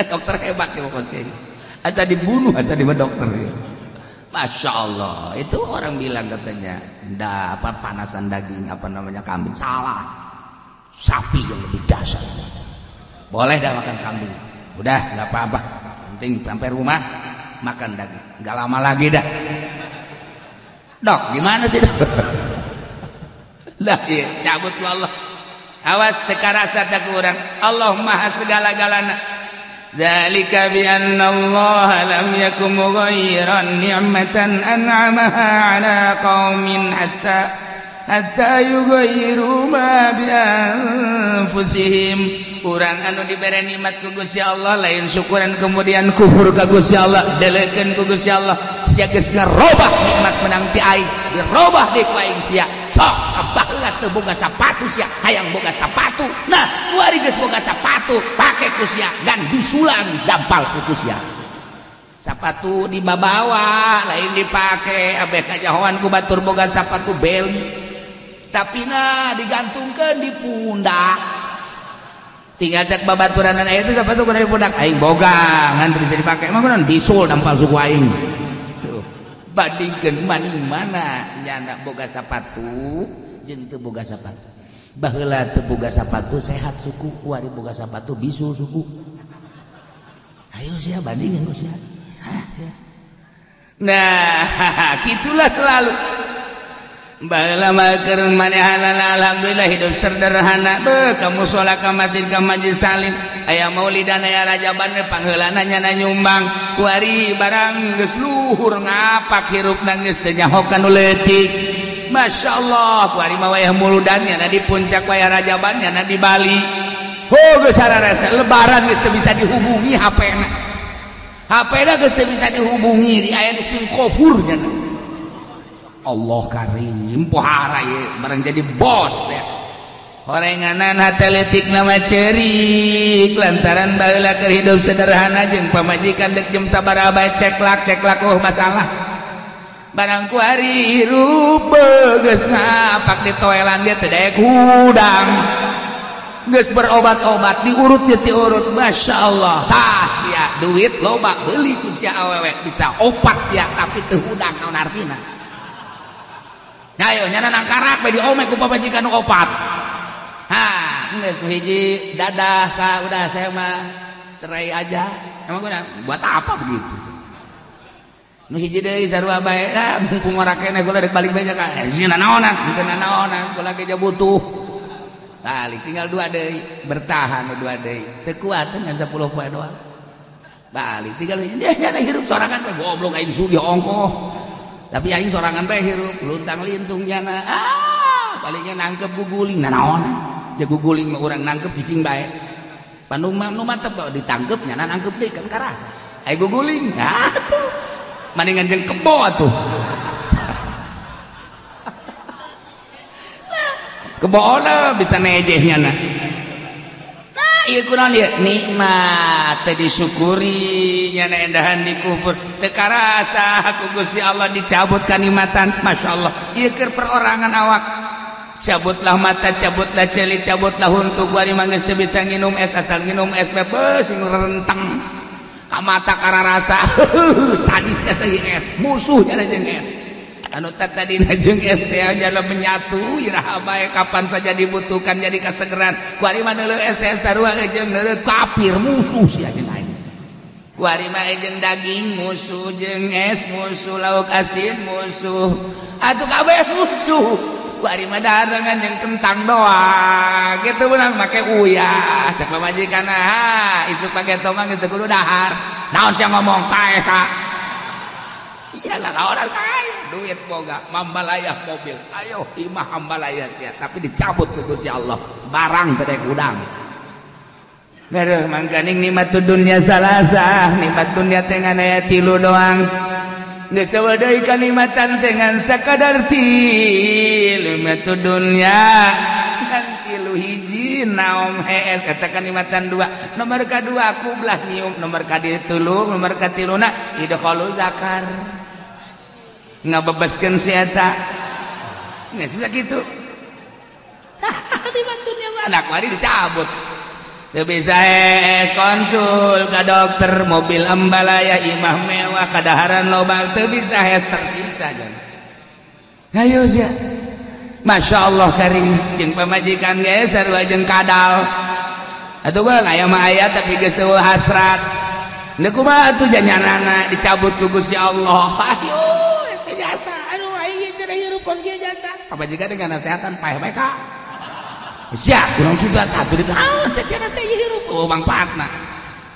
Dokter hebat ya pokoknya. Asa dibunuh asa di dokter ya. Masya Allah, itu orang bilang katanya, ndak apa panasan daging apa namanya kambing, salah. Sapi yang lebih dahsyat. Boleh dah makan kambing, udah nggak apa-apa. Penting sampai rumah makan daging, nggak lama lagi dah. Dok, gimana sih dok? Lah iya, cabut Allah. Awas teka rasa tak kurang. Allah maha segala-galana. Dzalika bi anna Allah lam yakum mughayyiran ni'matan an'amaha 'ala qaumin hatta yughayyiru ma bi anfusihim. Urang anu dibere nikmat ku Gusti Allah lain syukuran kemudian kufur ka Gusti Allah, delekeun ku Gusti Allah. Sia geus ngarobah nikmat menang ti aing, dirobah deui ku aing sia. Sok baheula teu boga sapatu sia, hayang boga sapatu. Nah, kuari geus boga sapatu, pake ku sia gan bisulan dampal suku sia. Sapatu dibabawa, lain dipake, abeh kajahoan ku batur boga sapatu beli. Tapi nah digantungkeun di pundak. Tinggal cek babaturan aya itu sapatu kudu di pundak aing boga, ngan teu bisa dipake. Emang kunaon bisul dampal suku aing. Tuh. Bandingkeun maning mana nyana boga sapatu jeung teu boga sapatu. Baheula teu boga sapatu sehat suku, kuari boga sapatu bisul suku. Ayo sia bandingkeun ku sia. Hah, sia. Nah, gitulah selalu. Baheula mah keur manehanana alhamdulillah hidup sederhana. Beuh, ka musala ka masjid ka majlis taklim, aya maulidan aya rajaban pangheulana nyana nyumbang. Kuari barang geus luhur ngapak hirupna geus teu nyaho ka nu leutik. Masya Allah, kuari mah wayah muludan nyana di puncak wayah rajaban nyana di Bali. Oh geus sararasa lebaran geus teu bisa dihubungi HP-na. HP-na geus teu bisa dihubungi, di aya di singkofur nyana. Allah karim pohara ye barang jadi bos teh. Horenganan hate leutik nama cerik lantaran baheula keur hidup sederhana jeung pamajikan deuk jam sabaraha bae ceklak ceklak oh masalah. Barang kuari hirup geus ngapak di toelan dia teu daek hudang. Geus berobat-obat diurut geus diurut Masya Allah. Tah sia duit loba beuli ku sia awewe bisa opat sia tapi teu hudang naon artina. Ayo nyana nangkarak bae diome ku pamajikan nu opat. Ha, geus hiji dadah ka udah saya mah cerai aja. Emang guna buat apa begitu? Nu hiji deui sarua bae ah mumpung ora keneh kula rek balik bae ka sieun nanaonan, henteu nanaonan kula ge butuh. Balik tinggal 2 deui, bertahan 2 deui. Teu kuat ngan 10 poe doang. Balik tinggal dia nyana hirup sorangan we goblok aing sugih ongkoh. Tapi aing sorangan bae hirup luntang lintung nyana. Ah, palingnya nangkep guguling nanaonan. Ya guguling mah urang nangkep cicing bae. Bandung mah nu mantep ditangkep nyana nangkep deui kan karasa. Aing guguling. Ah tuh. Mendingan jeung kebo atuh. Kebo olah bisa nejehnya nah. Nah, ieu kunaon ieu? Nikmat teu disyukuri nyana endahan dikufur. Teu karasa ku Gusti Allah dicabut kanikmatan. Masyaallah. Ieu keur perorangan awak. Cabutlah mata, cabutlah ceuli, cabutlah huntu kuari mah geus teu bisa nginum es asal nginum es bebes sing renteng. Mata kararasa sadis teh es musuh jana jeung es anu tadina jeung es teh jana menyatu iraha bae kapan saja dibutuhkan jadi kasegeran kuari mah neuleuh es teh sarua jeung neuleuh kafir musuh sia jeung aing kuari mah jeung daging musuh jeung es musuh lauk asin musuh atuh kabeh musuh kuari mah dahareungan jeung kentang doang kitu beunang make uyah cek pamajikan ah isuk pake tomang geus teu kudu dahar naon sia ngomong paeh ka sia lah orang kaya duit boga mambalayah mobil ayo imah ambalaya sia tapi dicabut ku Gusti Allah barang teu daek udang. Aduh mangkaning nikmat dunya salasah nikmat dunya teh ngan aya tilu doang. Geus eueuh deui kanikmatan teh ngan sakadar tilu nikmat dunya ngan tilu hiji naom hees eta kanikmatan dua nomor kadua kublah nyium nomor katilu nomor katiluna idkhalu zakar ngabebaskeun si eta geus sakitu tah nikmat dunya mah anak mari dicabut. Teu bisa es konsul ka dokter mobil ambalaya imah mewah kadaharan loba teu bisa es tersiksa jan. Hayu sia. Masya Allah karim jeung pamajikan ge sarua jeung kadal. Atuh gua aya mah aya tapi geus eueuh hasrat. Deuk kumaha atuh janyanana dicabut ku Gusti Allah. Ayo hese jasa. Aduh aing teh hirup kos ge jasa. Pamajikan dengan nasehatan paeh bae ka. Sia kurang kitu atuh di naon cecena teh hirup oh mangfaatna.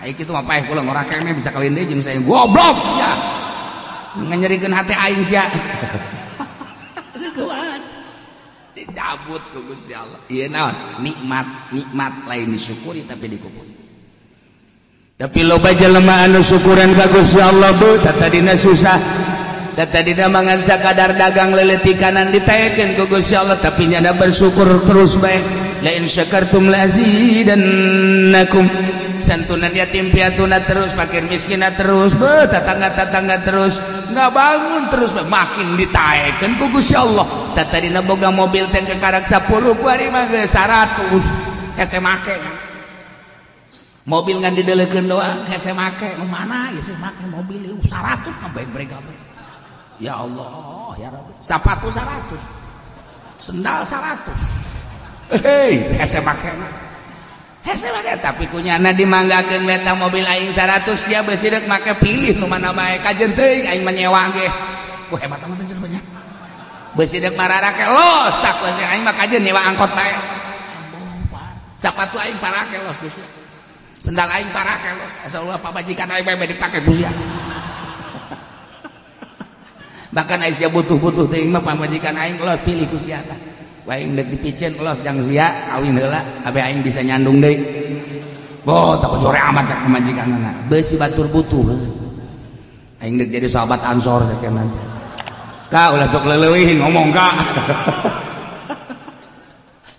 Ai kitu mah paeh kula ngora keneh bisa kawin deui jeung saya goblok sia. Nganyerikeun hate aing sia. Kuat. Dicabut ku Gusti Allah. Ieu naon? Nikmat, nikmat lain disyukuri tapi dikufur. Tapi loba jelema anu syukuran ka Gusti Allah bu, tadina susah. Tadina mangan sakadar dagang leuleutikanan ditaekeun ku Gusti Allah tapi nyana bersyukur terus bae. La in syakartum la azidannakum. Santunan yatim piatuna terus, fakir miskinna terus, beuh tetangga-tetangga terus, nggak bangun terus makin ditaekeun ku Gusti Allah. Tadina boga mobil teh kekarak 10 ku ari mah geus 100 hese make. Mobil ngan dideleukeun doang hese make. Nu mana ieu make mobil 100 ngabrek-brek kabeh. Ya Allah, ya Rabbi. Sepatu 100. Sendal 100. Hei, hese make. Hese make tapi kunyana dimanggakeun meta mobil aing 100 dia beusi deuk make pilih nu mana bae kajen teuing aing mah nyewa ge. Wah hebat amat teh cenah. Beusi deuk mararake los tak aing mah kajen nyewa angkot bae. Sepatu aing parake los geus. Sendal aing parake los. Asal ulah pamajikan aing bae dipake geus. Bahkan aing sia butuh-butuh teuing mah pamajikan aing los pilih ku sia tah. Aing deuk dipiceun los jang sia kawin heula abe aing bisa nyandung deui. Boh tak jore amat cak pamajikanna. Beusi batur butuh. Aing deuk jadi sahabat Ansor sakeuna. Ka ulah sok leuleuih ngomong ka.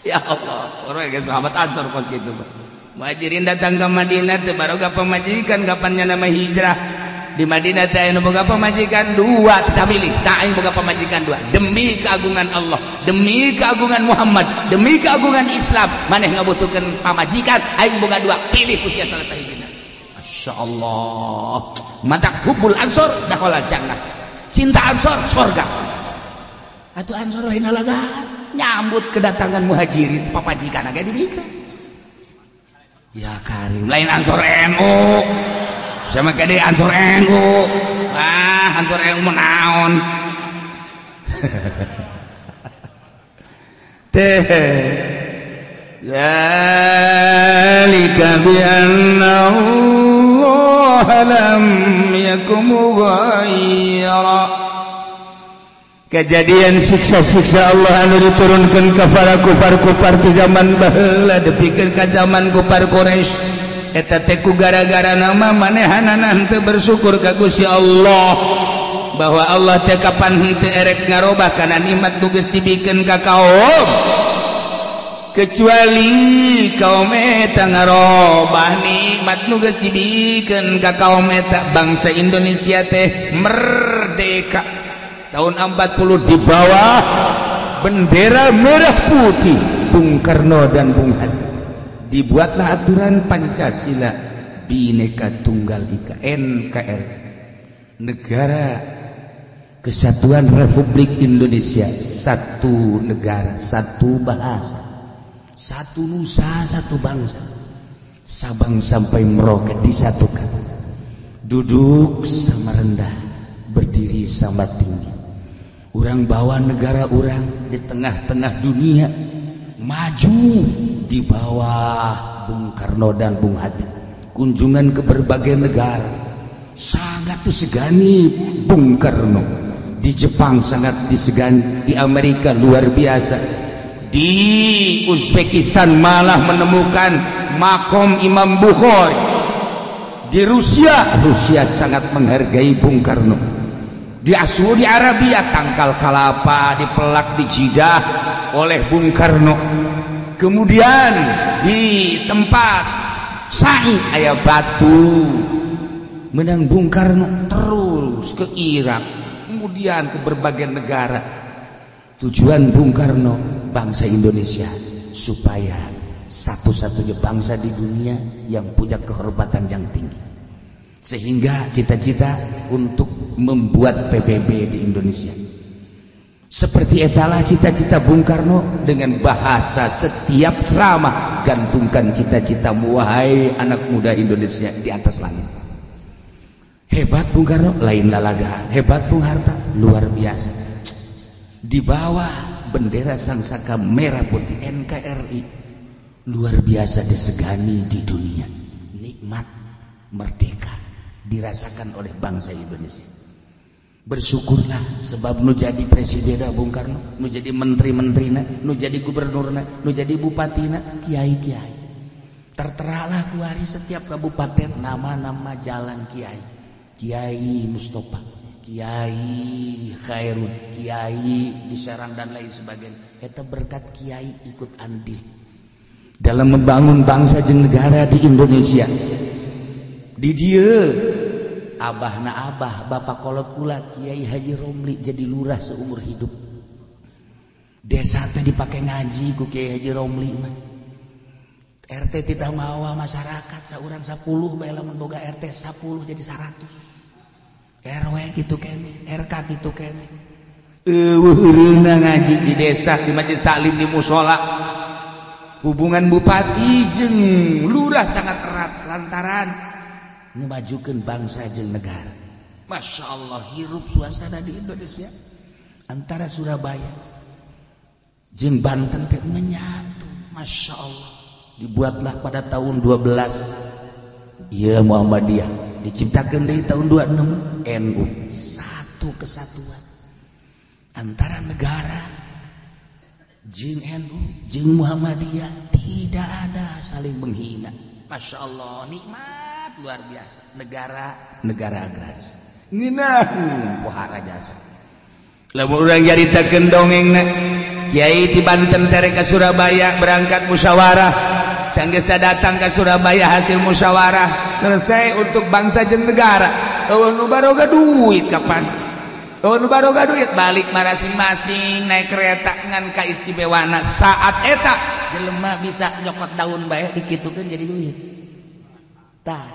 Ya Allah, urang ge sahabat Ansor kos kitu. Muhajirin datang ke Madinah teu baroga pamajikan kapan nya nama hijrah. Di Madinah teh anu boga pamajikan dua, kita pilih tak aing boga pamajikan dua demi keagungan Allah, demi keagungan Muhammad, demi keagungan Islam. Maneh ngabutuhkeun pamajikan aing boga dua, pilih ku sia salah sahijina. Masyaallah. Matak hubbul ansor dakhala jannah. Cinta ansor surga. Atuh ansor lain alagan nyambut kedatangan muhajirin pamajikan ge dibikeun. Ya karim lain ansor NU. Sama kade ansor NU. Ah Ah, Ansor NU naon. Teh zalika bi anna Allah lam yakum mughayyira. Kejadian siksa-siksa Allah anu diturunkan ka para kufar-kufar di zaman baheula dipikeun ka zaman kufar Quraisy eta teh ku gara-gara nama manehanana henteu bersyukur ka Gusti Allah bahwa Allah teh kapan henteu erek ngarobah kana nikmat nu geus dibikeun ka kaum kecuali kaum eta ngarobah nikmat nu geus dibikeun ka kaum eta. Bangsa Indonesia teh merdeka tahun 40 di bawah bendera merah putih Bung Karno dan Bung Hatta. Dibuatlah aturan Pancasila Bhinneka Tunggal Ika NKRI, Negara Kesatuan Republik Indonesia, satu negara, satu bahasa, satu nusa, satu bangsa. Sabang sampai Merauke disatukan. Duduk sama rendah, berdiri sama tinggi. Urang bawa negara urang di tengah-tengah dunia maju di bawah Bung Karno dan Bung Hatta. Kunjungan ke berbagai negara sangat disegani Bung Karno. Di Jepang sangat disegani, di Amerika luar biasa, di Uzbekistan malah menemukan makom Imam Bukhari. Di Rusia, Rusia sangat menghargai Bung Karno. Di Saudi Arabia tangkal kelapa dipelak di Jidah oleh Bung Karno. Kemudian di tempat Sa'i aya batu menang Bung Karno, terus ke Irak, kemudian ke berbagai negara. Tujuan Bung Karno bangsa Indonesia supaya satu-satunya bangsa di dunia yang punya kehormatan yang tinggi, sehingga cita-cita untuk membuat PBB di Indonesia. Seperti etalah cita-cita Bung Karno dengan bahasa setiap ceramah, gantungkan cita-citamu wahai anak muda Indonesia di atas langit. Hebat Bung Karno, lain lalagaan. Hebat Bung Hatta, luar biasa. Di bawah bendera sangsaka merah putih NKRI, luar biasa disegani di dunia. Nikmat merdeka dirasakan oleh bangsa Indonesia. Bersyukurlah sebab nu jadi presiden Bung Karno, nu jadi menteri-menterina, nu jadi gubernurna, nu jadi bupatina, kiai-kiai. Terteralah kuari setiap kabupaten nama-nama jalan kiai. Kiai Mustafa, Kiai Khairun, Kiai di Serang dan lain sebagainya. Eta berkat kiai ikut andil dalam membangun bangsa jeung negara di Indonesia. Di dieu abah na abah, bapak kolot kula Kiai Haji Romli jadi lurah seumur hidup. Desa teh dipake ngaji ku Kiai Haji Romli mah. RT tidak mawa masyarakat saurang 10 bae lamun boga RT 10 jadi 100. RW gitu kene, RK gitu kene. Eueuh eureuna ngaji di desa, di majelis taklim, di mushola. Hubungan bupati jeung lurah sangat erat lantaran ngemajukan bangsa jeung negara. Masya Allah, hirup suasana di Indonesia antara Surabaya jeung Banten teh menyatu. Masya Allah, dibuatlah pada tahun 12 ya Muhammadiyah, diciptakan dari tahun 26 NU, satu kesatuan antara negara jeung NU jeung Muhammadiyah, tidak ada saling menghina. Masya Allah, nikmat luar biasa. Negara negara agraris ngeunaheun pohara jasa. Lamun urang nyaritakeun dongengna, kiai di Banten tere ka Surabaya berangkat musyawarah, sanggeusna datang ka Surabaya hasil musyawarah selesai untuk bangsa jeung negara. Eueuh nu baroga duit kapan? Eueuh nu baroga duit balik masing-masing naik kereta ngan ka istimewana. Saat eta jelema bisa nyokot daun bae dikitukeun jadi duit. Tah,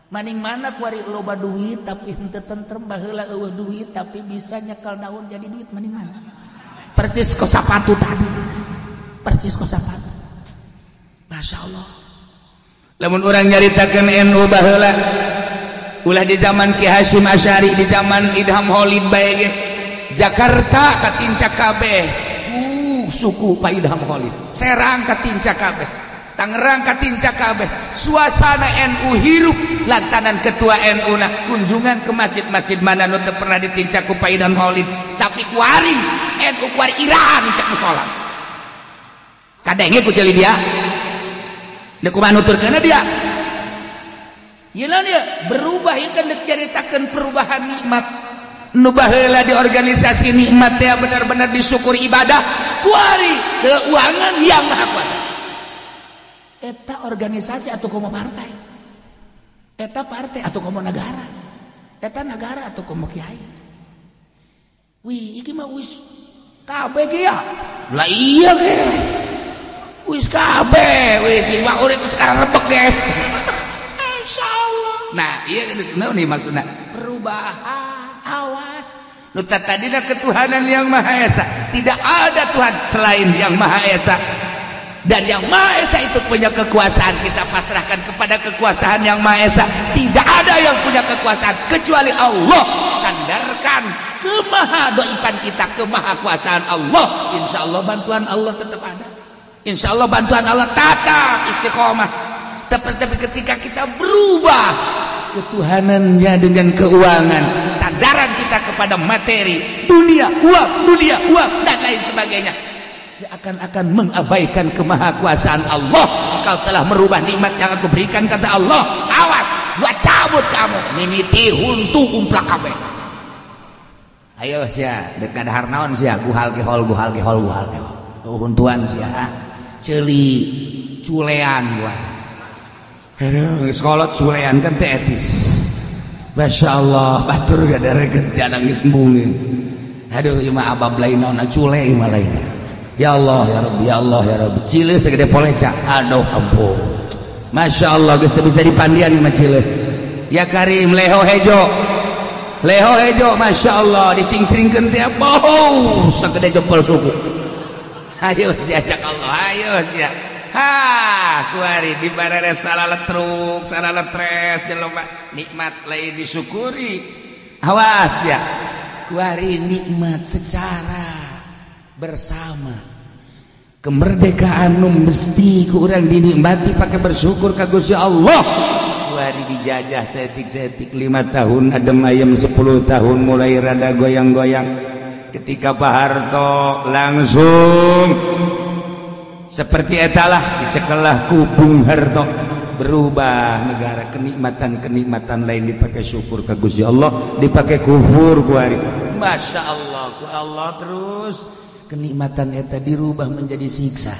maning mana kuari loba duit tapi henteu tentrem, baheula eueuh duit tapi bisa nyekel daun jadi duit, maning mana? Percis ko sapatu tadi. Percis ko sapatu. Masya Allah. Lamun urang nyaritakeun NU baheula Ulah di zaman Ki Hasyim Asy'ari, di zaman Idham Holid bae ge. Jakarta katincak kabeh. Suku Pak Idham Holid. Serang katincak kabeh. Tangerang katincak kabeh. Suasana NU hirup lantaran ketua NU na kunjungan ke masjid-masjid mana nu teu pernah ditincak ku Pak Idham Holid. Tapi kuari NU kuari iraha nincak musola. Kadenge ku ceuli dia. Deuk kumaha nuturkeunna dia. Ieu naon ieu? Berubah ieu kan deuk nyaritakeun perubahan nikmat. Nu baheula di organisasi nikmat teh benar-benar disyukuri ibadah, kuari keuangan yang maha kuasa. Eta organisasi atau komo partai? Eta partai atau komo negara? Eta negara atau komo kiai? Wih, iki mah wis kabeh ge ya. Lah iya ge. Wis kabeh, wis iwak urip sekarang rebek ge. Insyaallah. Nah, iya nih maksudna perubahan, awas. Nu tadina ketuhanan yang Maha Esa, tidak ada Tuhan selain yang Maha Esa. Dan yang Maha Esa itu punya kekuasaan, kita pasrahkan kepada kekuasaan yang Maha Esa. Tidak ada yang punya kekuasaan kecuali Allah. Sandarkan kemahadoipan kita ke mahakuasaan Allah. Insya Allah bantuan Allah tetap ada. Insya Allah bantuan Allah tetap istiqomah. Tapi ketika kita berubah ketuhanannya dengan keuangan, sadaran kita kepada materi, dunia, uang, dan lain sebagainya, seakan-akan mengabaikan kemahakuasaan Allah. Engkau telah merubah nikmat yang aku berikan, kata Allah. Awas, gua cabut kamu. Mimiti huntu umplak kabeh. Ayo sia, dekat dahar naon sia, guhal gehol guhal gehol guhal gehol. Tuh huntuan sia, ceuli culean gua. Aduh, sekolah culean kan teh etis. Masya Allah, batur gak ada reget jangan nangis embungin. Aduh, ieu mah abab lain naon cule ieu mah lain. Ya Allah ya Rabbi, ya Allah ya Rabbi. Cile segede poleca. Aduh ampun. Masya Allah geus teu bisa dipandian ieu mah cile. Ya Karim leho hejo. Leho hejo Masya Allah dising-singkeun teh bau segede jempol suku. Ayo sia cak Allah, ayo sia. Ha, kuari di barere salaletruk, salaletres jelema nikmat lain disyukuri. Awas ya. Kuari nikmat secara bersama. Kemerdekaan nu mesti ku urang dinikmati pakai bersyukur ka Gusti Allah. Kuari dijajah setik-setik 5 tahun adem ayem 10 tahun mulai rada goyang-goyang. Ketika Pak Harto langsung seperti etalah dicekelah ku Bung Harto, berubah negara, kenikmatan-kenikmatan lain dipakai syukur ka Gusti Allah, dipakai kufur kuari. Masya Allah ku Allah terus kenikmatan eta dirubah menjadi siksa.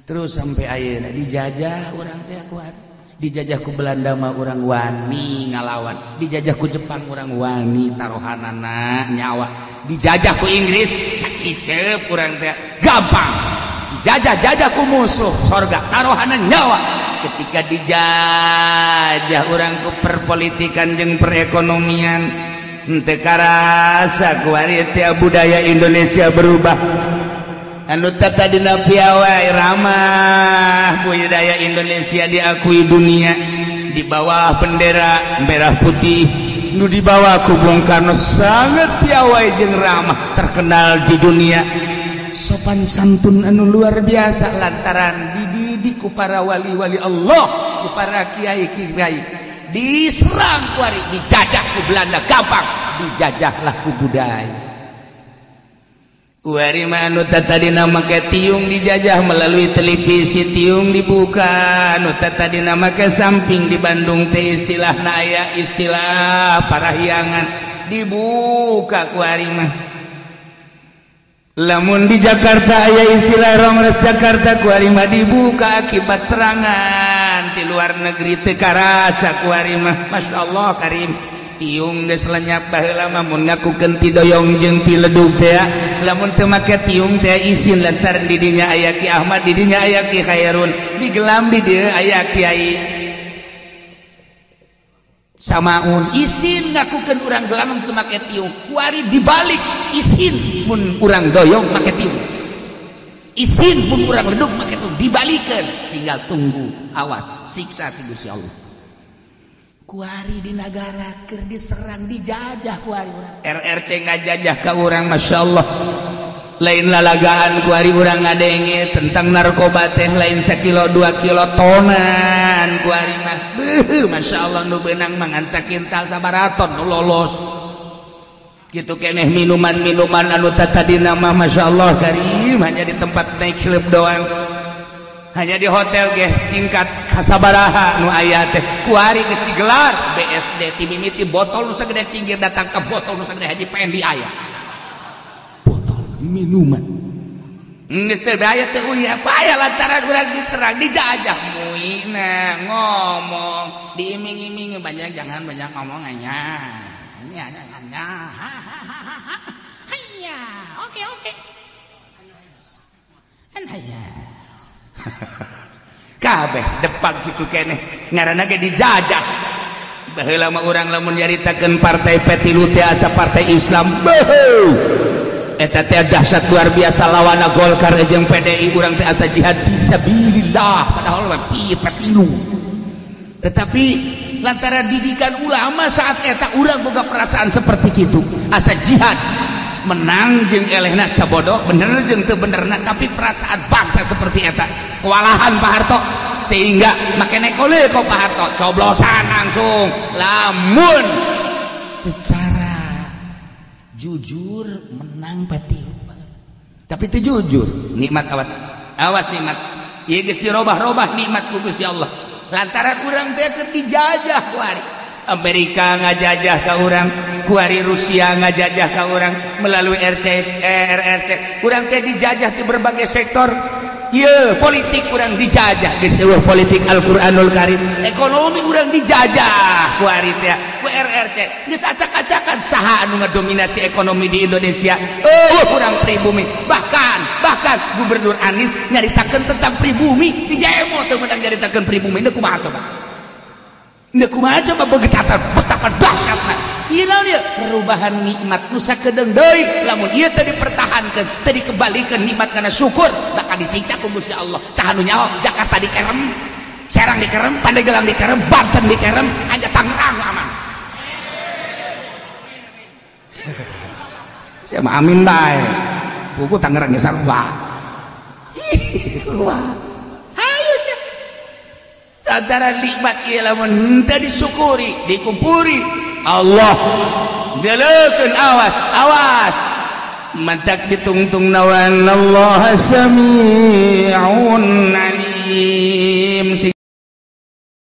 Terus sampai ayeuna dijajah urang teh kuat. Dijajah ku Belanda mah urang wani ngalawan, dijajah ku Jepang urang wani taruhanana nyawa, dijajah ku Inggris sakiceup urang teh gampang. Dijajah-jajah ku musuh sorga taruhanan nyawa. Ketika dijajah urang ku perpolitikan jeung perekonomian henteu karasa kuari teh budaya Indonesia berubah. Anu tadina piawai ramah budaya Indonesia diakui dunia di bawah bendera merah putih nu dibawa ku Bung Karno sangat piawai jeung ramah terkenal di dunia. Sopan santun anu luar biasa lantaran dididik ku para wali-wali Allah, ku para kiai-kiai. Diserang kuari, dijajah ku Belanda gampang, dijajahlah ku budaya. Kuari mah anu tadina make tiung dijajah melalui televisi, tiung dibuka. Anu tadina make samping di Bandung teh istilahna aya istilah parahyangan dibuka kuari mah. Lamun di Jakarta aya istilah Rongres Jakarta kuari mah dibuka akibat serangan di luar negeri teu karasa kuari mah. Masya Allah Karim, tiung geus lenyap baheula mah mun ngakukeun ti doyong jeung ti ledug teh. Lamun teu make tiung teh isin lantaran di dinya aya Ki Ahmad, di dinya aya Ki Khairun, digelam di dieu aya Kiai Samaun. Isin ngakukeun urang gelam teu make tiung, kuari dibalik isin mun urang doyong make tiung, isin mun urang ledug make tiung, dibalikeun. Tinggal tunggu, awas siksa ti Gusti Allah. Kuari di nagara keur diserang dijajah kuari urang. RRC ngajajah ka urang Masya Allah. Lain lalagaan kuari urang ngadenge tentang narkoba teh lain sakilo 2 kilo tonan kuari mah. Beuh, Masya Allah nu beunang mangan sakintal sabaraton nu lolos. Gitu keneh minuman-minuman anu tatadina mah Masya Allah karim hanya di tempat naik klub doang. Hanya di hotel geh tingkat kasabaraha nu aya teh kuari geus digelar BSD ti mimiti botol nu sagede cinggir datang ke botol nu sagede haji pendi aya botol minuman geus teh aya teh uih apa aya lantaran urang diserang dijajah muina ngomong diiming-iming banyak jangan banyak ngomong anya ini anya anya hayya oke oke hayya kabeh depan gitu keneh ngaranna ge dijajah. Baheula mah urang lamun nyaritakeun partai P3 teh asa partai Islam beuh eta teh dahsyat luar biasa lawanna Golkar jeung PDI urang teh asa jihad fisabilillah padahal mah P3. Tetapi lantaran didikan ulama saat eta urang boga perasaan seperti kitu asa jihad menang jeung elehna sabodo bener jeung teu benerna tapi perasaan bangsa seperti eta kewalahan Pak Harto sehingga make nekole ko Pak Harto coblosan langsung lamun secara jujur menang P3 tapi itu jujur nikmat awas awas nikmat ieu geus dirobah-robah nikmat ku Gusti Allah lantaran urang teh keur dijajah kuari Amerika ngajajah ka urang kuari Rusia ngajajah ka urang melalui RRC urang teh dijajah di berbagai sektor. Ieu politik urang dijajah geus eueuh politik Al-Qur'anul Karim ekonomi urang dijajah kuari teh ku RRC geus acak-acakan saha anu ngadominasi ekonomi di Indonesia eueuh urang pribumi bahkan Gubernur Anies nyaritakeun tentang pribumi dijemo teu meunang nyaritakeun pribumi deui kumaha coba. Nggak kumaha coba begetatan betapa dahsyatna. Ieu naon ieu? Perubahan nikmat nu sakedeung deui lamun ieu teu dipertahankeun, teu dikembalikeun nikmat kana syukur bakal disiksa ku Gusti Allah. Saha nu nyaho Jakarta dikerem, Serang dikerem, Pandeglang dikerem, Banten dikerem, hanya Tangerang aman. Sia mah amin bae. Buku Tangerang ge sarua. Wah. Antara nikmat ieu lamun henteu disyukuri, dikumpuri Allah geuleukeun awas, awas. Mantak ditungtung nawan Allah sami'un alim.